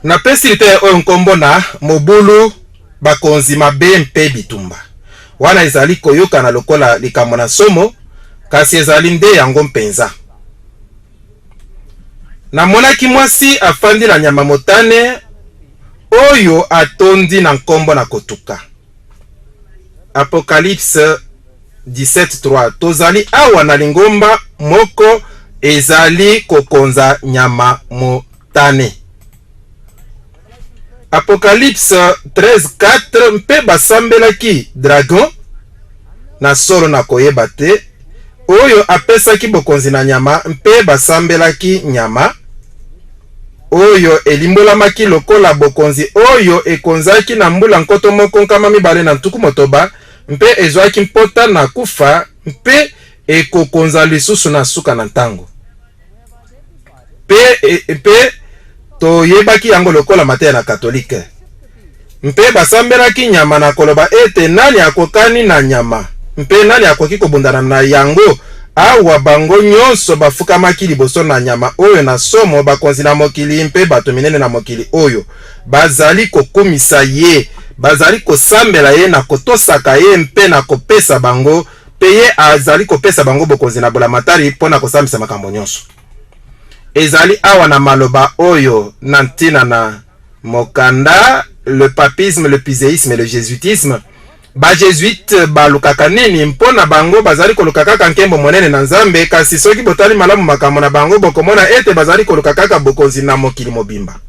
Napesi liteya oyo nkombo na Mobulu, Bakonzi mabe mpe Bitumba. Wana ezali koyokana lokola likambo na nsomo, kasi ezali nde yango mpenza. Namonaki mwasi afandi na nyama motane oyo atondi na nkombo na kotuka. Apocalypse 17:3. Tozali awa na lingomba moko ezali kokonza nyama motane. Apocalypse 13:4. Mpe basambelaki dragon na solo na koyeba te, oyo apesaki bokonzi na nyama, mpe basambelaki nyama, oyo elimbolamaki lokola bokonzi oyo ekonzaki na mbula 1260 mpe ezwaki mpota na kufa mpe ekokonza lisusu na suka na ntango. Mpe toyebaki yango lokola mateya na Katolike. Mpe basambelaki nyama na koloba ete, Nani akokani na nyama, mpe nani akoki kobundana na yango? Awa bango nyonso bafukamaki liboso na nyama oyo na somo, bakonzi na mokili mpe bato minene na mokili oyo bazali kokumisa ye, bazali kosambela ye na kotosaka ye mpe na kopesa bango, mpe ye azali kopesa bango bokonzi na bulamatari mpo na kosambisa makambo nyonso. Ezali awa na maloba oyo na ntina na mokanda Le papisme, le piséisme et le jésuitisme. Bajesuite balukaka nini? Mpo na bango, bazali koluka kaka nkembo monene na Nzambe, kasi soki botali malamu makambo na bango, bokomona ete bazali koluka kaka bokonzi na mokili mobimba.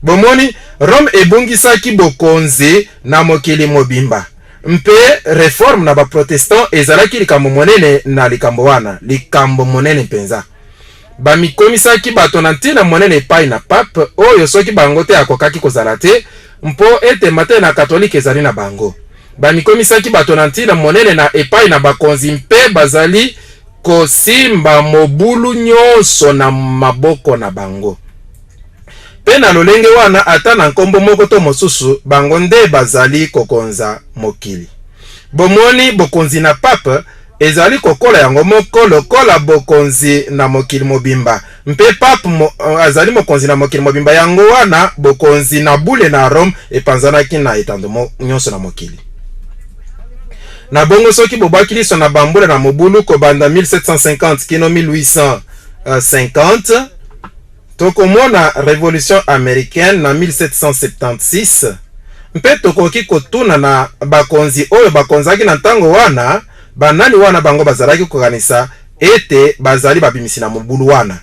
Bomoni, Rome ebungisaki bokonzi na mokili mobimba. Mpe Reforme na ba-Protestant ezalaki likambo monene na likambo wana, likambo monene mpenza. Bamikomisaki bato na ntina monene epai na pape, oyo soki bango te akokaki kozala te, mpo ete mateya na Katolike ezali na bango. Bamikomisaki bato na ntina monene na epai na bakonzi mpe bazali kosimba mobulu nyonso na maboko na bango. Mpe na lolenge wana, ata na nkombo moko to mosusu, bango nde bazali kokonza mokili. Bomoni, bokonzi na pape ezali kokola yango moko lokola bokonzi na mokili mobimba, mpe pape mo, azali mokonzi na mokili mobimba. Yango wana bokonzi na bule na Rome epanzanaki na etando mo, nyonso na mokili. Na bongo, soki bobwaki liso na bambula na mobulu kobanda 1750 kino 1850, Tokomona Revolution americaine na 1776, mpe tokoki kotuna na bakonzi oyo bakonzaki na ntango wana, banani wana bango bazalaki kokanisa ete bazali babimisi na mobulu wana.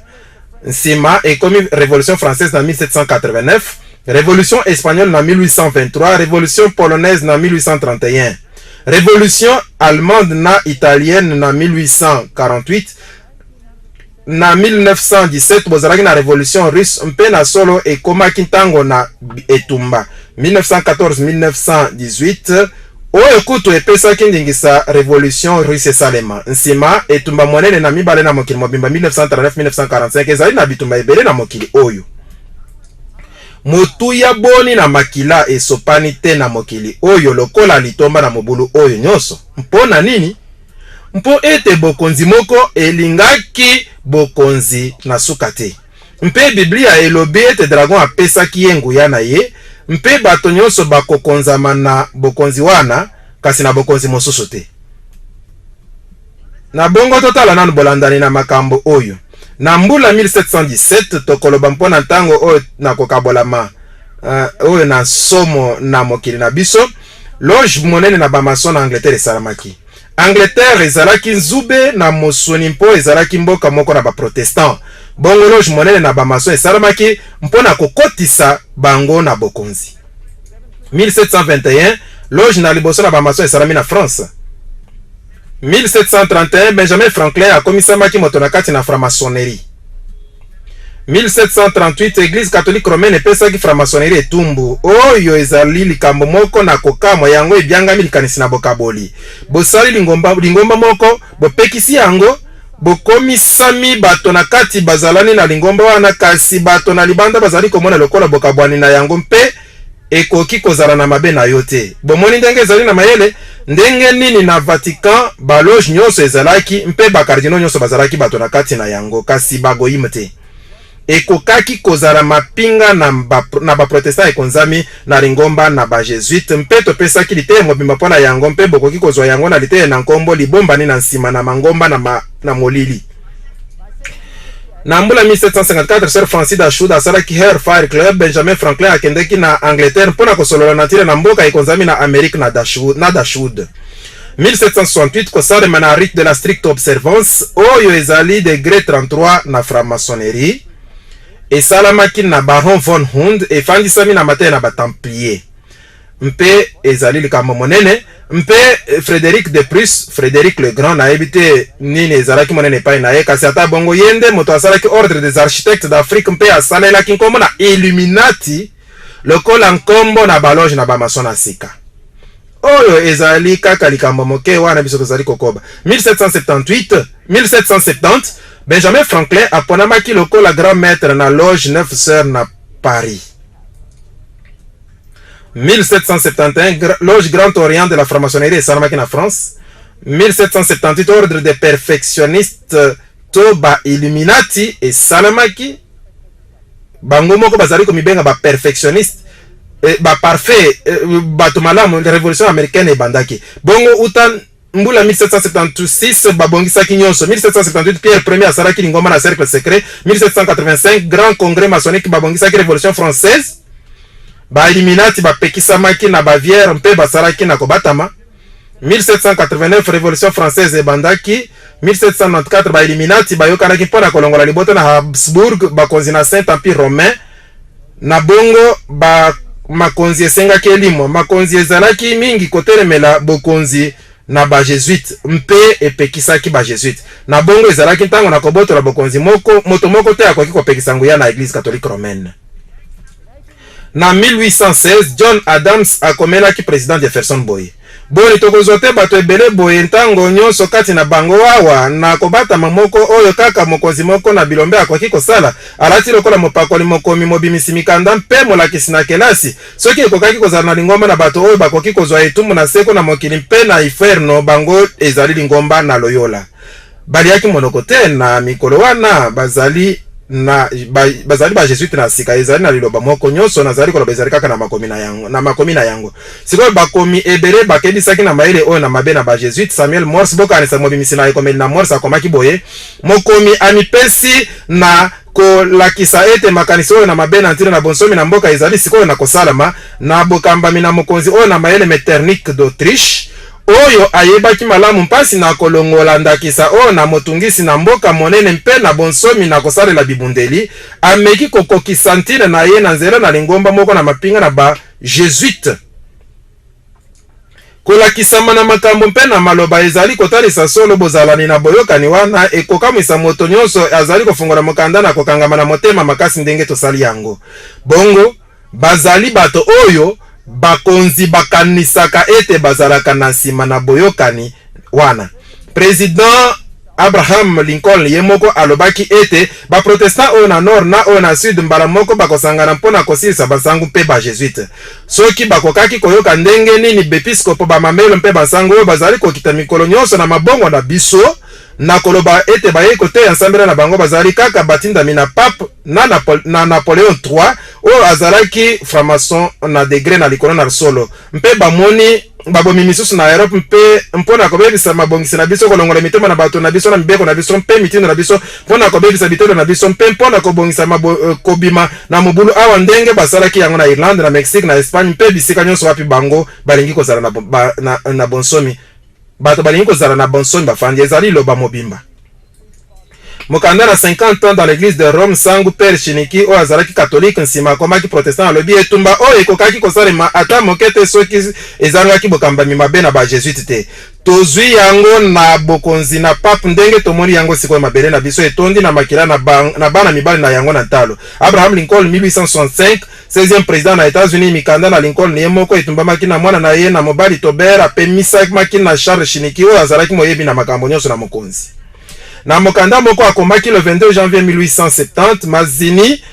Nsima ekomi Revolution française na 1789, Revolution espagnole na 1823, Revolution polonaise na 1831, Revolution allemande na italienne na 1848. Na 1917, bozalaki na Revolution russe, mpe na solo ekomaki ntango na etumba 1914-1918, oyo kutu epesaki ndingisa Revolution russe esalema. Nsima, Etumba Monene na Mibale na mokili mobimba 1939-1945, ezali na bitumba ebele na mokili oyo. Motuya boni na makila esopani te na mokili oyo lokola litomba na mobulu oyo nyonso? Mpo na nini? Mpo ete bokonzi moko elingaki bokonzi na suka te. Mpe Biblia elobi ete dragon apesaki ye nguya na ye, mpe bato nyonso bakokonzama na bokonzi wana, kasi na bokonzi mosusu te. Na bongo totala nanu bolandani na makambo oyo. Na mbula 1717, tokoloba mpo na ntango oyo na kokabolama oyo na nsomo na mokili na biso, loge monene na bamason na Angleterre esalamaki. Angleterre ezalaki nzube na mosuni mpo ezalaki mboka moko na ba-Protestant. Bongo loge monene na bamason esalamaki mpo na kokotisa bango na bokonzi. 1721, loge na liboso na bamason esalami na France. 1731, Benjamin Franklin akomisamaki moto na kati na franc-maçonnerie. 1738, Eglise catholique romaine epesaki franc-maçonnerie etumbu. Oyo ezali likambo moko na kokamwa, yango ebyangami likanisi na bokaboli. Bosali lingomba, lingomba moko, bopekisi yango, bokomisami bato na kati bazalani na lingomba wana, kasi bato na libanda bazali komona lokola bokabwani na yango mpe ekoki kozala na mabe na yo te. Bomoni ndenge ezali na mayele? Ndenge nini na Vatican ba loge nyonso ezalaki mpe ba cardinaux nyonso bazalaki bato na kati na yango, kasi ba goyim te. Ekokaki kozala mapinga na ba, na ba-Protestant ekonzami na lingomba na ba-Jesuite, mpe topesaki liteya mobimba mpo na yango, mpe bokoki kozwa yango na liteya na nkombo Libombani na nsima na mangomba na, ma, na molili. Na mbula 1754, Sir Francis Dashwood asalaki Hell Fire Club. Benjamin Franklin akendeki na Angleterre mpo na kosolola na ntina na mboka ekonzami na Amerique na Dashwood. Na Dashwood. 1768, kosalema na Rite de la Stricte Observance, oyo ezali degre 33 na franc-maçonnerie, esalamaki na Baron von Hund, efandisami na mateya na ba Templiers mpe ezali likambo monene. Mpe Frederic de Prusse, Frederic le Grand, nayebi te nini ezalaki monene epai na ye, kasi ata bongo, ye nde moto asalaki Ordre des Architectes d'Afrique mpe asalelaki nkombo na Illuminati lokola nkombo na baloge na bamason na sika. Oyo ezali kaka likambo moke wana biso tozali kokoba. 1778, 1770, Benjamin Franklin aponamaki lokola grand maître na loge Neuf Sœurs na Paris. 1771, loge Grand Orient de la franc-maçonnerie esalamaki na France. 1778, ordre des perfectionnistes to ba Illuminati esalamaki. Bango moko bazali komibenga ba perfectionniste, ba parfait, bato malamu. Révolution américaine ebandaki bongo uta mbula 1776, babongisaki nyonso. 1778, Pierre Premier asalaki lingomba na cercle secret. 1785, grand congrès maçonnique, babongisaki Révolution française. Bailluminati bapekisamaki na Bavière mpe basalaki na kobatama. 1789, Révolution française ebandaki. 1794, bailluminati bayokanaki mpo na kolongola libota na Habsbourg, bakonzi na Saint Empire romain. Na bongo ba makonzi esengaki elimo. Makonzi ezalaki mingi kotelemela bokonzi na bajesuite mpe epekisaki bajesuite. Na bongo ezalaki ntango na kobotola bokonzi. Moko moto moko te akoki kopekisa nguya na Église catholique romaine. Na 1816, John Adams akomelaki président Jefferson boye: "Boni, tokozwa te bato ebele boye ntango nyonso kati na bango awa na kobatama moko oyo kaka mokonzi moko na bilombe akoki kosala, alati lokola mopakoli, mokomi, mobimisi mikanda mpe molakisi na kelasi? Soki ekokaki kozala na lingomba na bato oyo bakoki kozwa etumbu na seko na mokili mpe na inferno, bango ezali lingomba na Loyola." Baliaki monoko te na mikolo wana. Bazali na ba, bazali bajesuite na sika. Ezali na liloba moko nyonso nazali koloba ezali kaka na makomi na yango, na makomi na yango. Sikoyo bakomi ebele bakebisaki na mayele oyo na mabe na bajesuite. Samuel Morse, bokanisa, mobimisi na ekomeli na Morse, akomaki boye: "Mokomi amipesi na kolakisa ete makanisi oyo na mabe na ntina na bonsomi na mboka ezali sikoyo na kosalama na bokambami na mokonzi oyo na mayele Metternich d'Autriche, oyo ayebaki malamu mpasi na kolongola ndakisa oyo na motungisi na mboka monene mpe na bonsomi na kosalela bibundeli. Ameki kokokisa ntina na ye na nzela na lingomba moko na mapinga na bajesuite. Kolakisama na makambo mpe na maloba ezali kotalisa solo bozalani na boyokani wana ekokamwisa moto nyonso azali kofungola mokanda na kokangama na motema makasi ndenge tosali yango. Bongo bazali bato oyo bakonzi bakanisaka ete bazalaka na nsima na boyokani wana. Président Abraham Lincoln ye moko alobaki ete baprotestant oyo na nord na oyo na sud mbala moko bakosangana mpo na kosilisa basangu mpe bajesuite. Soki bakokaki koyoka ndenge nini bepiskopo, bamamelo mpe basangu oyo bazali kokita mikolo nyonso na mabongo na biso na koloba ete bayei koteya nsambela na bango, bazali kaka batindami na pape na Napoléon 3, oyo azalaki franc-maçon na degré na likolo na solo, mpe bamoni babomi misusu na Europe mpe mpo na kobebisa mabongisi na biso, kolongola mitema na bato na biso na mibeko na biso mpe mitindo na biso, mpo na kobebisa bitolo na biso mpe mpo na kobongisa kobima na mobulu awa, ndenge basalaki yango na Irlande, na Mexique, na Espagne mpe bisika nyonso wapi bango balingi kozala na bonsomi, bato balingi kozala na bonsomi bafandi." Ezali liloba mobimba. Mokanda na 50 ans dans l'église de Rome, sangu Père Chiniquy, oyo azalaki catholique, nsima akomaki protestant, alobi: "Etumba oyo ekokaki kosalema ata moke te soki ezangaki bokambami mabe na bajesuite te. Tozwi yango na bokonzi na pape ndenge tomoni yango sikoyo. Mabele na biso etondi na makila na bana mibali na yango na ntalo." Abraham Lincoln, 1865, 16e président na États-Unis. Mikanda na Lincoln ye moko etumbamaki na mwana na ye na mobali Tober, apemisamaki na Charles Chiniquy, oyo azalaki moyebi na makambo nyonso na mokonzi. Na mokanda moko akomaki le 22 janvier 1870, Mazzini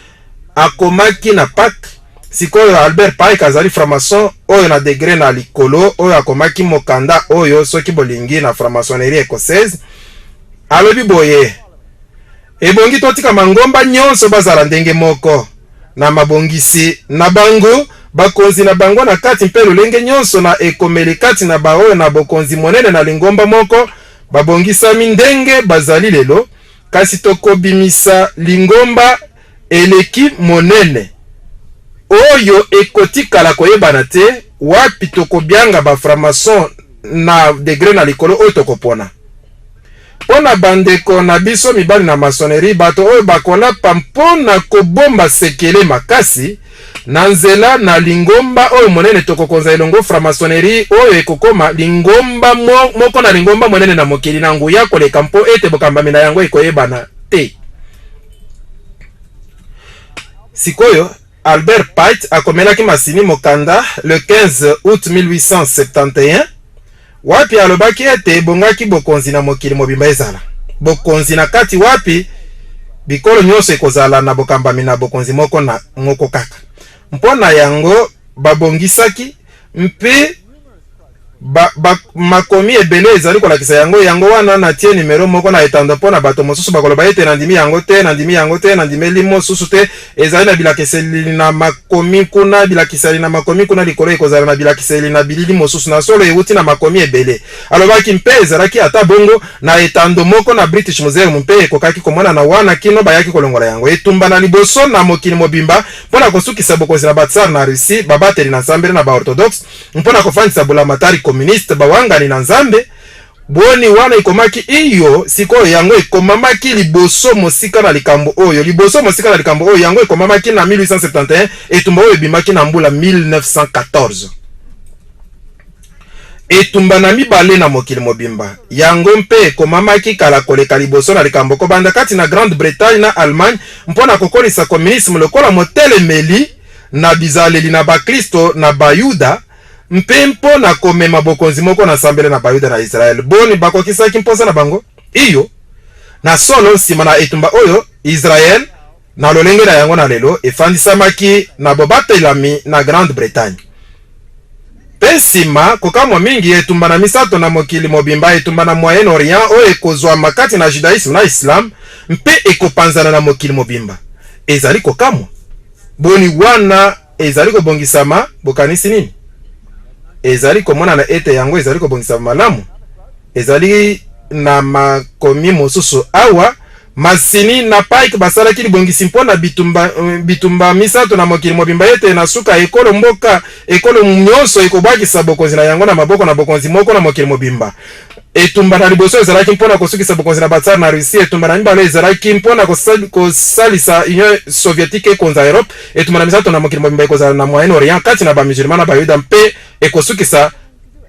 akomaki na Pâques. Sikoyo Albert Pike azali franc-maçon oyo na degré na likolo, oyo akomaki mokanda oyo, soki bolingi, na franc-maçonnerie écossaise. Alobi boye: Ebongi totika mangomba nyonso bazala ndenge moko na mabongisi na bango, bakonzi na bango na kati mpe lolenge nyonso na ekomeli kati na baoyo na bokonzi monene na lingomba moko babongisami ndenge bazali lelo, kasi tokobimisa lingomba eleki monene oyo ekotikala koyebana te wapi tokobianga ba franc-maçon na degre na likolo oyo tokopona. Mpo na bandeko na biso mibali na maçonnerie, bato oyo bakolapa mpo na kobomba sekele makasi, na nzela na lingomba oyo monene tokokonza elongo franc-maçonnerie oyo ekokoma lingomba mo, moko na lingomba monene na mokili na nguya koleka mpo ete bokambami na yango ekoyebana te. Sikoyo, Albert Pike akomelaki Masini mokanda le 15 août 1871 wapi alobaki ete ebongaki bokonzi na mokili mobimba ezala bokonzi na kati wapi bikolo nyonso ekozala na bokambami na bokonzi moko na moko kaka. Mpo na yango babongisaki mpe Ba, ba, makomi ebele ezali kolakisa yango. Yango wana natie nimero moko na etando mpo na bato mosusu bakoloba ete nandimi yango te, nandimi yango te, nandimeli mosusu te. Ezali na bilakiseli na makomi kuna, bilakiseli na makomi kuna likolo, ekozala na bilakiseli na bilili mosusu. Na solo, ewuti na makomi ebele. Alobaki, mpe ezalaki ata bongo na etando moko na British Museum, mpe ekokaki komonana wana kino bayaki kolongola yango. Etumba na liboso na mokili mobimba mpo na kosukisa bokonzi na ba-tsar na Russie, babateli na nsambele na ba-orthodoxe, mpo na kofandisa bulamatari communiste, bawangani na Nzambe. Boni wana ekomaki? Iyo, sikoyo yango ekomamaki liboso mosika na likambo oyo, liboso mosika na likambo oyo, yango ekomamaki na 1871, etumba oyo ebimaki na mbula 1914. Etumba na mibale na mokili mobimba, yango mpe ekomamaki kala koleka liboso na likambo kobanda kati na Grande-Bretagne na Allemagne mpo na kokolisa communisme lokola motelemeli na bizaleli na baklisto na Bayuda mpe mpo na komema bokonzi moko na nsambele na Bayuda na Israel. Boni bakokisaki mposa na bango? Iyo. Na solo, nsima na etumba oyo, Israel, na lolenge na yango na lelo, efandisamaki na bobatelami na Grande-Bretagne. Mpe nsima, kokamwa mingi, etumba na misato na mokili mobimba, etumba na Moyen-Orient oyo ekozwama kati na Judaisme na Islam mpe ekopanzana na mokili mobimba. Ezali kokamwa! Boni wana ezali kobongisama, bokanisi nini? Ezali komonana ete yango ezali kobongisama malamu. Ezali na makomi mosusu awa. Masini na Pike basalaki libongisi mpo na bitumba, bitumba misato na mokili mobimba ete na suka ekolo mboka ekolo nyonso ekobwakisa bokonzi na yango na maboko na bokonzi moko na mokili mobimba. Etumba na liboso ezalaki mpo na kosukisa bokonzi na ba-tsar na Russie. Etumba na mibale ezalaki mpo na kosalisa Union sovietique ekonza Europe. Etumba na misato na mokili mobimba ekozala na Moyen-Orient kati na ba-musulman na Bayuda mpe ekosukisa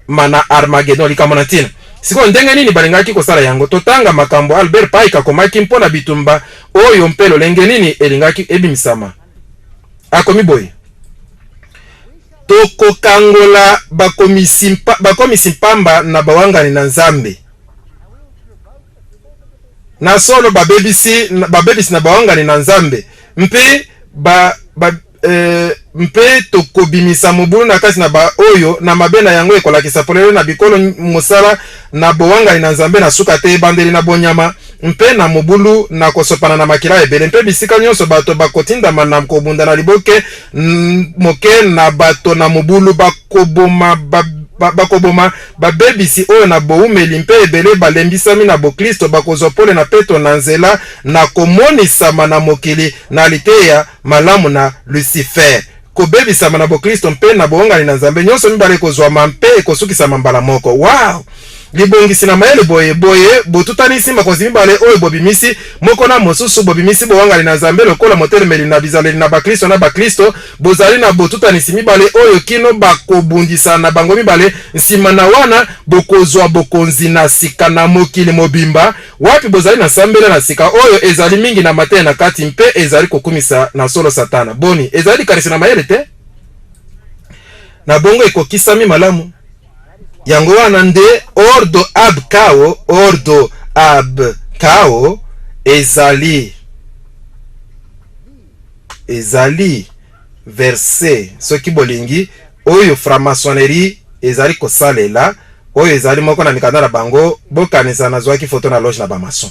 ma na Armagedon. Likambo na ntina sikoyo, ndenge nini balingaki kosala yango? Totanga makambo Albert Pike akomaki mpo na bitumba oyo mpe lolenge nini elingaki ebimisama. Akomi boye. Tokokangola bakomisi mpamba na bawangani na Nzambe. Na solo babebisi, babebisi na bawangani na Nzambe mpe ba, ba, e, mpe tokobimisa mobulu na kati na baoyo na mabe na yango ekolakisa polele na bikolo mosala na bowangani na Nzambe na suka te, ebandeli na bonyama mpe na mobulu na kosopana na makila ebele, mpe bisika nyonso bato bakotindama na kobunda na liboke moke na bato na mobulu bakoboma ba, ba, bakoboma babebisi oyo na boumeli mpe ebele balembisami na boklisto bakozwa pole na peto na nzela na komonisama na mokili na liteya malamu na Lucifer. Kobebisama na boklisto mpe na boongani na Nzambe, nyonso mibale ekozwama mpe ekosukisama mbala moko. Wow! Libongisi na mayele boye! Boye, botutanisi makonzi mibale oyo bobimisi moko na mosusu, bobimisi bowangani na Nzambe lokola motelemeli na bizaleli na baklisto na baklisto. Bozali na botutanisi mibale oyo kino bakobundisa na bango mibale. Nsima na wana, bokozwa bokonzi na sika na mokili mobimba, wapi bozali na sambela na sika oyo ezali mingi na mateya na kati mpe ezali kokumisa na solo Satana. Boni, ezali likanisi na mayele te? Na bongo ekokisami malamu. Yango wana nde ordo ab kao, ordo ab kao ezali ezali verse soki bolingi oyo franc-maçonnerie ezali kosalela, oyo ezali moko na mikanda na bango. Bokanisa nazwaki foto na loge na ba maçon.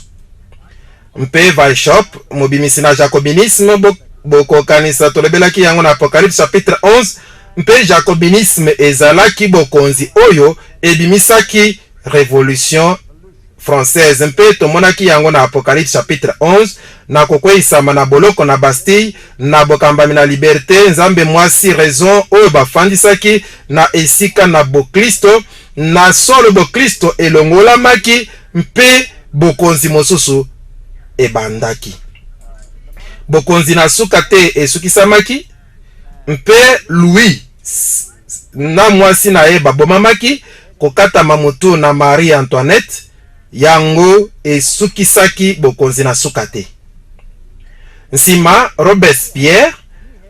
Mpe Weishaupt, mobimisi na Jacobinisme, bo, bokokanisa tolobelaki yango na Apocalypse chapitre 11, mpe Jacobinisme ezalaki bokonzi oyo ebimisaki Revolution Française, mpe tomonaki yango na Apocalypse chapitre 11, na kokweisama na boloko na Bastille, na bokambami na Liberte, nzambe mwasi Raison oyo bafandisaki na esika na Boklisto. Na solo Boklisto elongolamaki mpe bokonzi mosusu ebandaki. Bokonzi na suka te esukisamaki, mpe Louis na mwasi na ye babomamaki, kokatama motu na Marie Antoinette, yango esukisaki bokonzi na suka te. Nsima, Robespierre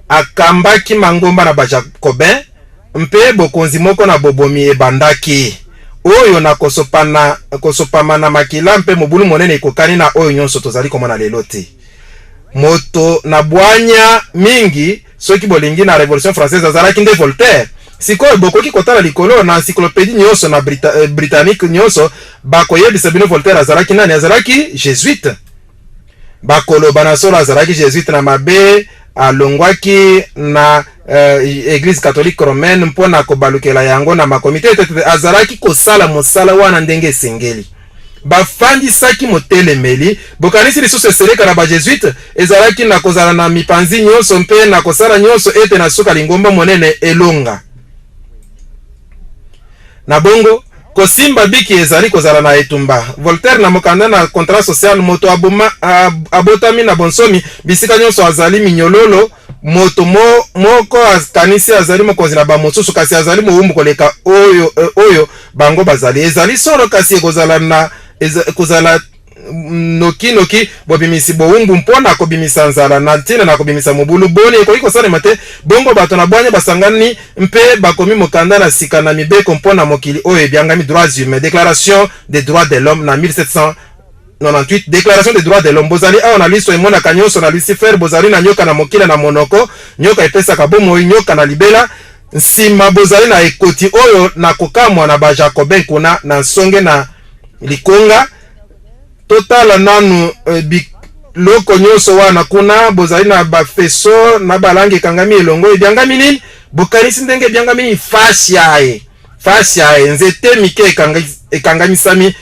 akambaki mangomba na ba-Jacobin, mpe bokonzi moko na bobomi ebandaki, oyo na kosopana, kosopama na makila mpe mobulu monene ekokani na oyo nyonso tozali komona lelo te. Moto na bwanya mingi, soki bolingi, na Revolution française azalaki nde Voltaire. Sikoyo bokoki kotala likolo na encyclopedie nyonso na Brita, Britannique nyonso, bakoyebisa bino Voltaire azalaki nani. Azalaki Jesuite. Bakoloba na solo azalaki Jesuite na mabe, alongwaki na Eglise catholique romaine mpo na kobalukela yango na makomi te. Te, te, azalaki kosala mosala wana ndenge esengeli. Bafandisaki motelemeli. Bokanisi lisusu eseleka na ba-Jesuite ezalaki na kozala na mipanzi nyonso mpe na kosala nyonso ete na suka lingomba monene elonga. Na bongo, kosimba biki ezali kozala na etumba. Voltaire na mokanda na Contrat social, moto aboma, ab, abotami na bonsomi, bisika nyonso azali minyololo, moto mo, moko akanisi azali mokonzi na bamosusu, kasi azali mowumbu koleka oyo, eh, oyo bango bazali. Ezali solo, kasi ekozala na ekozala noki noki bobimisi bowumbu mpo na kobimisa nzala na ntina na kobimisa mobulu. Boni ekoki kosalema te bongo bato na bwanya basangani mpe bakomi mokanda na sika na mibeko mpo na mokili oyo ebiangami droits humains, Declaration des droits de l'homme na 1798, Declaration des droits de l'homme. Bozali awa na liso emonaka nyonso na Lucifer, bozali na nyoka na mokila na monoko, nyoka epesaka bomoi, nyoka na libela. Nsima bozali na ekoti oyo na kokamwa na ba Jacobin kuna na nsonge na likonga. Totala nanu biloko nyonso wana kuna. Bozali na bafeso na balangi ekangami elongo, ebiangami nini? Bokanisi ndenge ebiangami nini? Fasciae, fasciae, nzete mike ekangamisami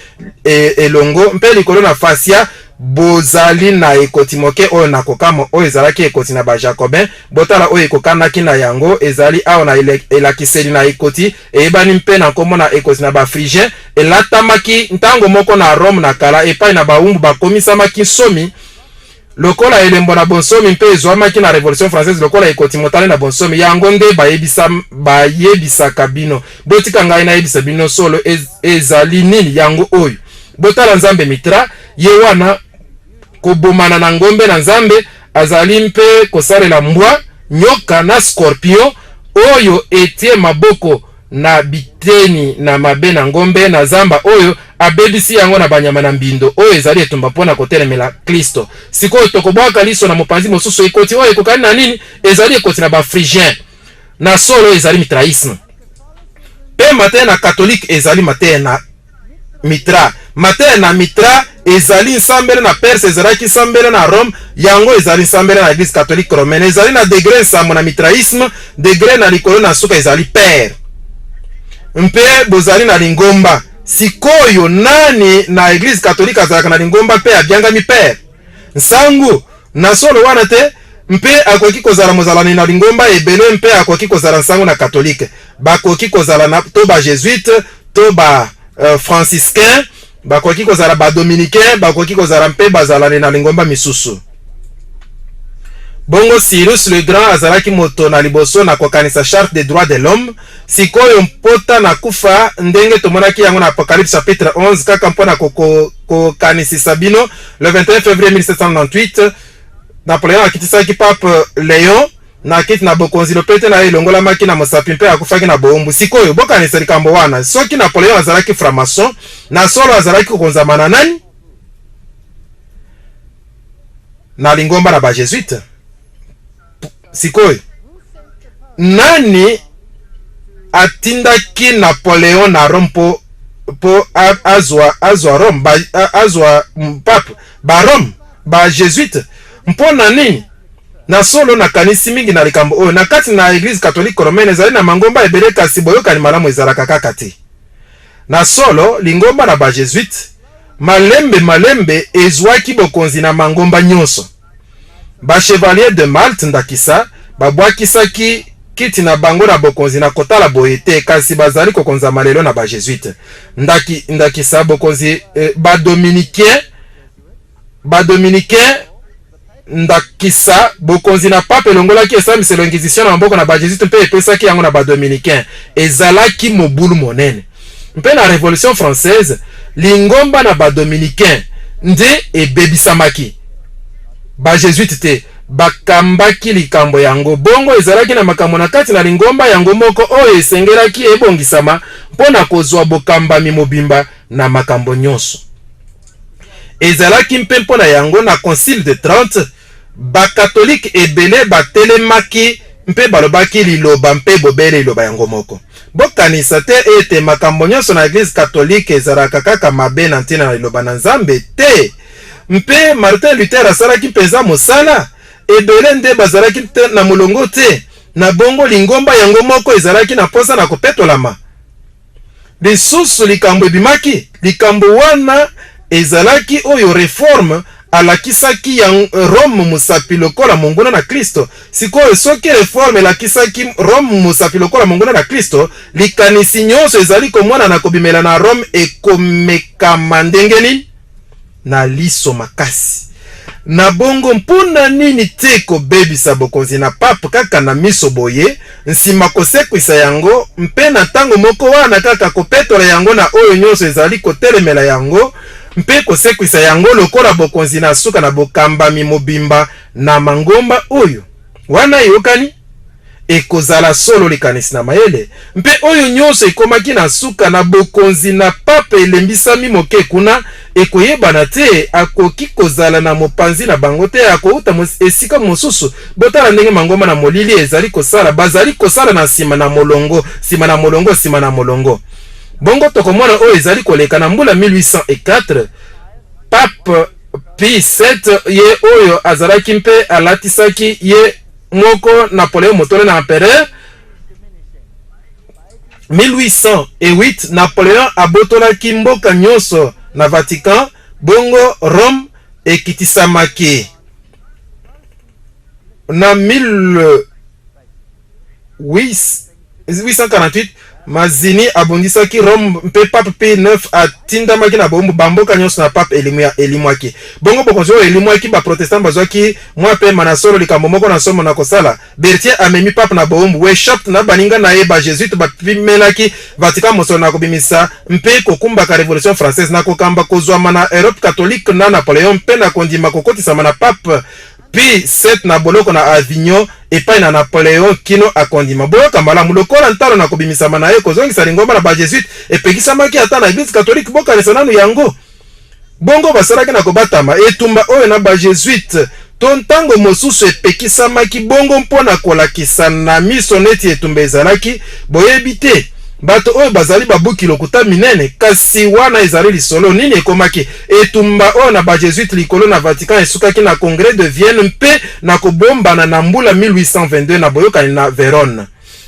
elongo, mpe likolo na fascia bozali na ekoti moke oyo na kokamwa, oyo ezalaki ekoti na ba-Jacobin. Botala oyo ekokanaki na yango, ezali awa na elakiseli na ekoti, eyebani mpe na nkombo na ekoti na ba-Phrygien, elatamaki ntango moko na Rome na kala, epai na bawumbu bakomisamaki nsomi, lokola elembo na bonsomi, mpe ezwamaki na Revolution française lokola ekoti motane na bonsomi. Yango nde bayebisaka bino. Botika ngai nayebisa bino solo ezali nini. Yango oyo. Botala nzambe Mitra, ye wana kobomana na ngombe na nzambe, azali mpe kosalela mbwa, nyoka na scorpion, oyo etie maboko na biteni na mabe na ngombe na zamba oyo abebisi yango na banyama na mbindo. Oyo ezali etumba mpo na kotelemela Klisto. Sikoyo tokobwaka liso na mopanzi mosusu. Ekoti oyo ekokani na nini? Ezali ekoti na ba-Phrygien. Na solo ezali mitraisme. Mpe mateya na katolike ezali mateya na Mitra. Mateya na Mitra ezali nsambela na Perse, ezalaki nsambela na Rome, yango ezali nsambela na Eglise catholique romaine. Ezali na degre nsambo na mitraisme, degre na likolo na suka ezali père. Mpe bozali na lingomba. Sikoyo nani na Eglise catholique azalaka na lingomba mpe abiangami père? Nsango na solo wana te? Mpe akoki kozala mozalani na lingomba ebele mpe akoki kozala nsango na katolike. Bakoki kozala na to ba jesuite to ba franciscain, bakoki kozala ba dominicain, bakoki kozala mpe bazalani na lingomba misusu. Bongo Cyrus le Grand azalaki moto na liboso na kokanisa Charte des droits de l'homme. Sikoyo mpota na kufa, ndenge tomonaki yango na Apocalypse chapitre 11, kaka mpo na kokanisisa bino, le 21 février 1798, Napoleon akitisaki Pape Leon na kiti na bokonzi, lopete na ye elongolamaki na mosapi mpe akufaki na bowumbu. Sikoyo bokanisa likambo wana, soki Napoleon azalaki franc-maçon, na solo azalaki kokonzama na nani? Na lingomba na ba-Jesuite. Sikoyo nani atindaki Napoleon na Rome mpo azwa Rome, azwa pape ba Rome? Ba-Jesuite. Mpo na nini? Na solo, nakanisi mingi na likambo oyo. Na kati na Eglise Katolike Romaine, ezali na mangomba ebele, kasi boyokani malamu ezalaka kaka te. Na solo, lingomba na ba-Jesuite, malembe malembe, ezwaki bokonzi na mangomba nyonso. Ba-Chevalier de Malte, ndakisa, babwakisaki kiti na bango na bokonzi na kotala boye te, kasi bazali kokonzama lelo na ba-Jesuite. Ndaki, ndakisa, bokonzi, eh, ba-Dominicain, ba-Dominicain, ndakisa, bokonzi na pape elongolaki esambiselo Inquisition na maboko na ba-Jesuite mpe epesaki yango na ba-Dominicain. Ezalaki mobulu monene. Mpe na Revolution française, lingomba na ba-Dominicain nde ebebisamaki. Ba-Jesuite te bakambaki likambo yango. Bongo ezalaki na makambo na kati na lingomba yango moko oyo esengelaki ebongisama mpo na kozwa bokambami mobimba na makambo nyonso. Ezalaki mpe mpo na yango na Concile de Trente, Bakatolike ebele batelemaki mpe balobaki liloba mpe bobele liloba yango moko. Bokanisa te ete makambo nyonso na Eglise Katolike ezalaka kaka mabe na ntina na Liloba na Nzambe. Te! Mpe Martin Luther asalaki mpenza mosala. Ebele nde bazalaki na molongo te, na bongo lingomba yango moko ezalaki na mposa na kopetolama. Lisusu likambo ebimaki, likambo wana ezalaki oyo Reforme alakisaki ya Rome mosapi lokola monguna na Klisto. Sikoyo, soki Reforme elakisaki Rome mosapi lokola monguna na Klisto, likanisi nyonso ezali komonana kobimela na Rome ekomekama ndenge nini? Na liso makasi. Na bongo, mpo na nini te kobebisa bokonzi na pape kaka na miso boye, nsima kosekwisa yango, mpe na ntango moko wana kaka kopetola yango na oyo nyonso ezali kotelemela yango, mpe kosekwisa yango lokola bokonzi na suka na bokambami mobimba na mangomba oyo? Wana eyokani? Ekozala solo likanisi na mayele, mpe oyo nyonso ekomaki na suka na bokonzi na pape elembisami moke kuna, ekoyebana te, akoki kozala na mopanzi na bango te, akouta esika mosusu. Botala ndenge mangomba na molili ezali kosala, bazali kosala na nsima na molongo, nsima na molongo, nsima na molongo. Bongo tokomona oyo ezali koleka na mbula 1804, Pape Pie VII, ye oyo azalaki mpe alatisaki ye moko Napoleon motole na empereur. 1808, Napoleon abotolaki mboka nyonso na Vatican, bongo Rome ekitisamaki na 1848. Mazini abundisaki Rome mpe Pape Pie IX atindamaki na bowumbu. Bamboka nyonso na Pape elimwaki. Bongo bokonzi oyo elimwaki, Baprotestant bazwaki mwa pema. Na solo, likambo moko na nsomo na kosala. Berthier amemi Pape na bowumbu. Weishaupt na baninga na ye ba-Jesuite bapimelaki Vatican mosolo na kobimisa mpe kokumbaka Revolution française, na kokamba kozwama na Europe catholique na Napoleon mpe na kondima kokotisama na Pape Pie VII na boloko na Avignon epai na Napoleon kino akondima. Boyoka malamu, lokola ntalo na kobimisama na ye kozongisa lingomba na ba-Jesuite epekisamaki ata na Eglise Katolike, bokanisa nanu yango. Bongo basalaki na kobatama etumba oyo na ba-Jesuite, to ntango mosusu epekisamaki bongo mpo na kolakisa na miso neti etumba ezalaki, boyebi te. Bato oyo bazali babuki lokuta minene, kasi wana ezali lisolo. Nini ekomaki? Etumba oyo na ba-Jesuite likolo na Vatican esukaki na Congrès de Vienne mpe na kobombana na mbula 1822 na boyokani na Verone.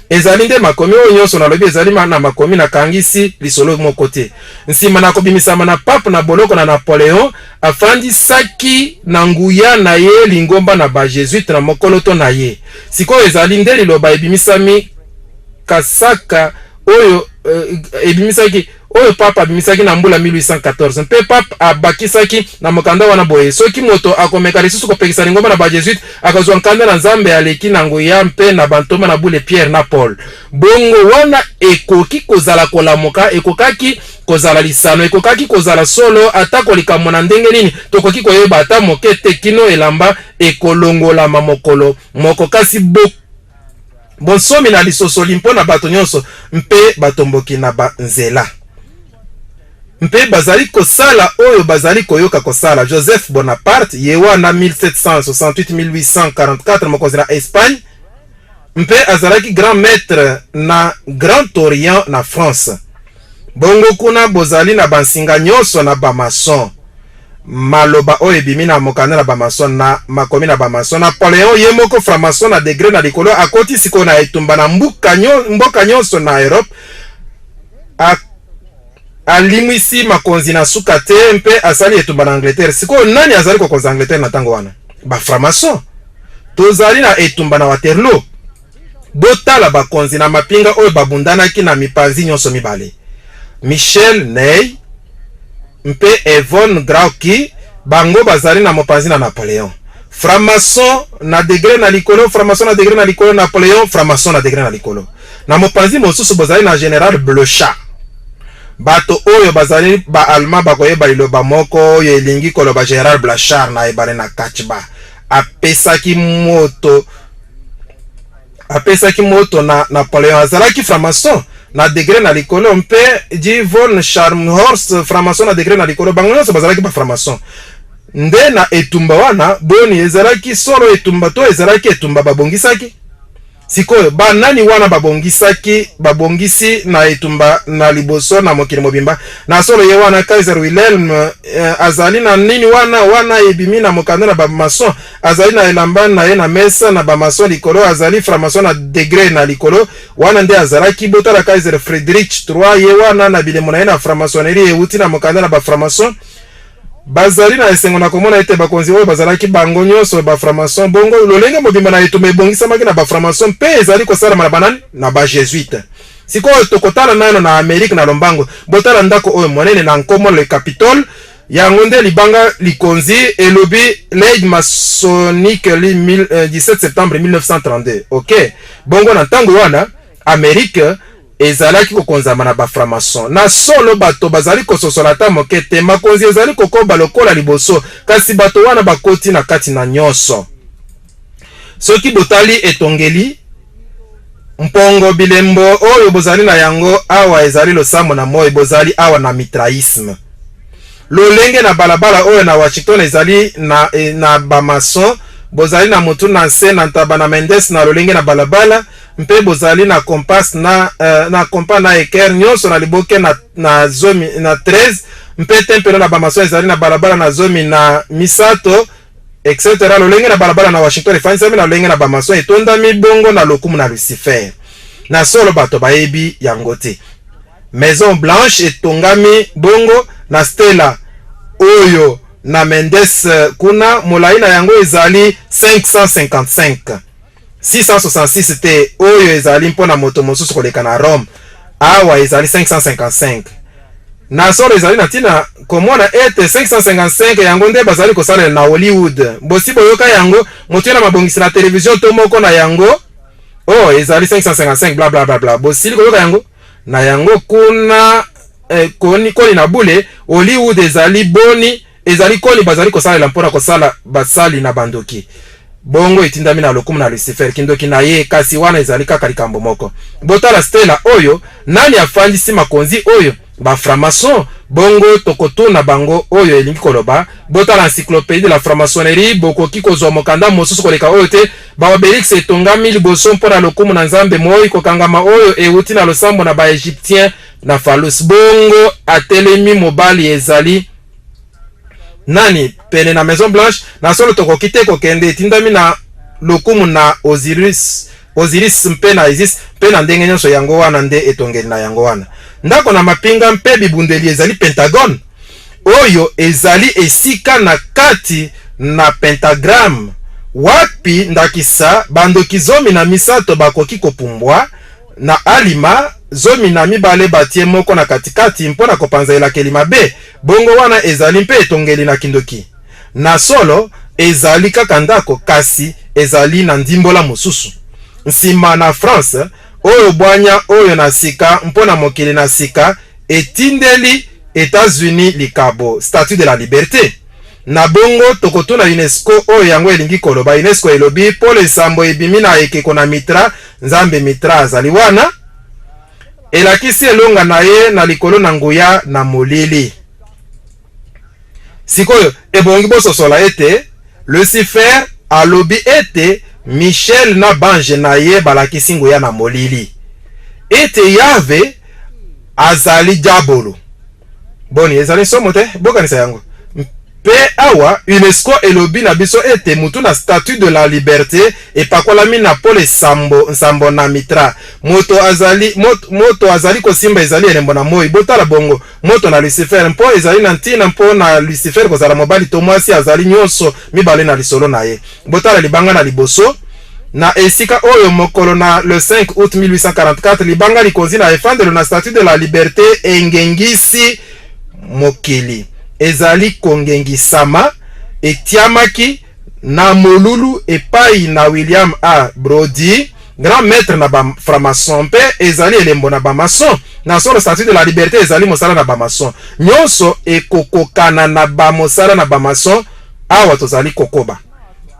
Ezali nde makomi oyo nyonso nalobi ezali na makomi, nakangisi lisolo moko te. Nsima na kobimisama na Pape na boloko na Napoleon, afandisaki na nguya na ye lingomba na ba-Jesuite na mokoloto na ye. Sikoyo ezali nde liloba ebimisami kasaka oyo ebimisaki oyo Pape abimisaki na mbula 1814. Mpe Pape abakisaki na mokanda wana boye: Soki moto akomeka lisusu kopekisa lingomba na ba-Jesuite, akozwa nkanda na Nzambe aleki na nguya mpe na bantoma na bule Pierre na Paul. Bongo wana ekoki kozala kolamuka, ekokaki kozala lisano, ekokaki kozala solo, atako likambo na ndenge nini, tokoki koyeba ata moke te kino elamba ekolongolama mokolo moko. Kasi bo bonsomi na lisosoli mpo na bato nyonso mpe batomboki na banzela mpe bazali kosala oyo bazali koyoka kosala. Joseph Bonaparte ye wana 1768-1844, mokonzi na Espagne mpe azalaki grand maître na Grand Orient na France. Bongo kuna bozali na bansinga nyonso na bamason. Maloba oyo ebimi na mokanda na bamason na makomi na bamason. Napoleon ye moko franc-maçon na degre na likolo akoti sikoyo na etumba na mbuka nyo, mboka nyonso na Europe. Alimwisi makonzi na suka te mpe asali etumba na Angleterre. Sikoyo nani azali kokonza Angleterre na ntango wana? Ba franc-maçon. Tozali na etumba na Waterloo. Botala bakonzi na mapinga oyo babundanaki na mipanzi nyonso mibale. Michel Ney mpe Evon Grauki, bango bazali na mopanzi na Napoleon. Franc-maçon na degre na likolo, franc-maçon na degre na likolo, Napoleon, franc-maçon na degre na likolo. Na mopanzi mosusu bozali na General Bleuchat. Bato oyo bazali ba Allemand bakoyeba liloba moko oyo elingi koloba General Blachard na ebale na Kachba. Apesaki moto apesaki moto na Napoleon. Azalaki franc-maçon na degre na likolo, mpe G. von Scharnhorst franc-maçon na degre na likolo. Bango nyonso bazalaki ba franc-maçon. Nde na etumba wana, boni, ezalaki solo etumba to ezalaki etumba babongisaki? Sikoyo, banani wana babongisaki, babongisi na etumba na liboso na mokili mobimba? Na solo, ye wana Kaiser Wilhelm eh, azali na nini wana? Wana ebimi na mokanda na bamason. Azali na elamba na ye na mesa na bamason likolo, azali franc-maçon na degre na likolo. Wana nde azalaki. Botala Kaiser Friedrich III, ye wana na bilembo na ye na franc-maçonnerie euti na mokanda na ba franc-maçon. Bazali na esengo na komona ete bakonzi oyo bazalaki bango nyonso ba franc-maçon. Bongo lolenge mobimba na etumba ebongisamaki na ba franc-maçon mpe ezali kosalama na banani? Na ba jesuites. Sikoyo tokotala nano na Amerique na lombango. Botala ndako oyo monene na nkombo le Capitole. Yango nde libanga likonzi, elobi League Masonique li 17 septembre 1932. Ok. Bongo na ntango wana Amerique ezalaki kokonzama na ba franc-maçon. Na solo, bato bazali kososola ata moke te. Makonzi ezali kokoba lokola liboso, kasi bato wana bakoti na kati na nyonso. Soki botali etongeli, mpongo, bilembo oyo bozali na yango awa ezali losambo na moi, bozali awa na Mitraisme. Lolenge na balabala oyo na Washington ezali na, na ba maçon, bozali na motu na nse na ntaba na Mendes na lolenge na balabala, mpe bozali na kompas na, na kompa na eker nyonso na liboke na, na zomi na 13, mpe tempelo na bamason ezali na balabala na 13, etc. Lolenge na balabala na Washington efandisami na lolenge na bamason, etondami bongo na lokumu na Lucifer. Na solo bato bayebi yango te. Maison Blanche etongami bongo na stela oyo na Mendes kuna, molai na yango ezali 555. 666 te, oyo ezali mpo na moto mosusu koleka na Rome. Awa ezali 555. Na solo ezali na ntina komona ete 555 yango nde bazali kosalela na Hollywood. Bosi boyoka yango, motuya na mabongisi na televizio to moko na yango? Oh, ezali 555 bla bla bla bla. Bosili koyoka yango? Na yango kuna eh, koni, koni na bule, Hollywood ezali boni Ezali koni bazali kosalela mpo na kosala basali na bandoki. Bongo etindami na lokumu na Lucifer, kindoki na ye, kasi wana ezali kaka likambo moko. Botala stela oyo, nani afandisi makonzi oyo? Ba franc-maçons. Bongo tokotuna bango oyo elingi koloba. Botala Encyclopedie de la Franc-maçonnerie, bokoki kozwa mokanda mosusu koleka oyo te. Ba obelix etongami liboso mpo na lokumu na Nzambe moi, kokangama oyo euti na losambo na ba Egyptiens na phallus. Bongo atelemi mobali ezali nani pene na Maison Blanche? Na solo tokoki te kokende, etindami na lokumu na Osiris, Osiris mpe na Isis mpe na ndenge nyonso. Yango wana nde etongeli na yango wana. Ndako na mapinga mpe bibundeli ezali Pentagone. Oyo ezali esika na kati na pentagramme wapi ndakisa bandoki 13 bakoki kopumbwa na alima 12 batie moko na katikati mpo na kopanza elakeli mabe. Bongo wana ezali mpe etongeli na kindoki. Na solo, ezali kaka ndako, kasi ezali na ndimbola mosusu. Nsima na France, oyo bwanya oyo na sika mpo na mokili na sika etindeli Etats-Unis likabo, Statue de la Liberte. Na bongo, tokotuna UNESCO oyo yango elingi koloba. UNESCO elobi, Pole nsambo ebimi na ekeko na Mitra, Nzambe Mitra azali wana. Elakisi elonga na ye na likolo na nguya na molili. Sikoyo, ebongi bososola ete Lucifer alobi ete Michel na banje na ye balakisi nguya na molili, ete Yahve azali diabolo. Boni, ezali nsomo te? Bokanisa yango. Mpe awa UNESCO elobi na biso ete mutu na Statue de la Liberte epakolami na pole sambo, nsambo na mitra. Moto azali, moto, moto azali kosimba ezali elembo na moi. Botala bongo, moto na Lucifer, mpo ezali na ntina mpo na Lucifer kozala mobali to mwasi, azali nyonso mibale na lisolo na ye. Botala libanga na liboso na esika oyo mokolo na le 5 août 1844 libanga likonzi na efandelo na Statue de la Liberte engengisi mokili ezali kongengisama etiamaki na molulu epai na William A. Brody, grand maître na ba franc-maçon, mpe ezali elembo na ba maçon. Na solo, Statue de la Liberte ezali mosala na ba maçon. Nyonso ekokokana na ba mosala na ba maçon. Awa tozali kokoba.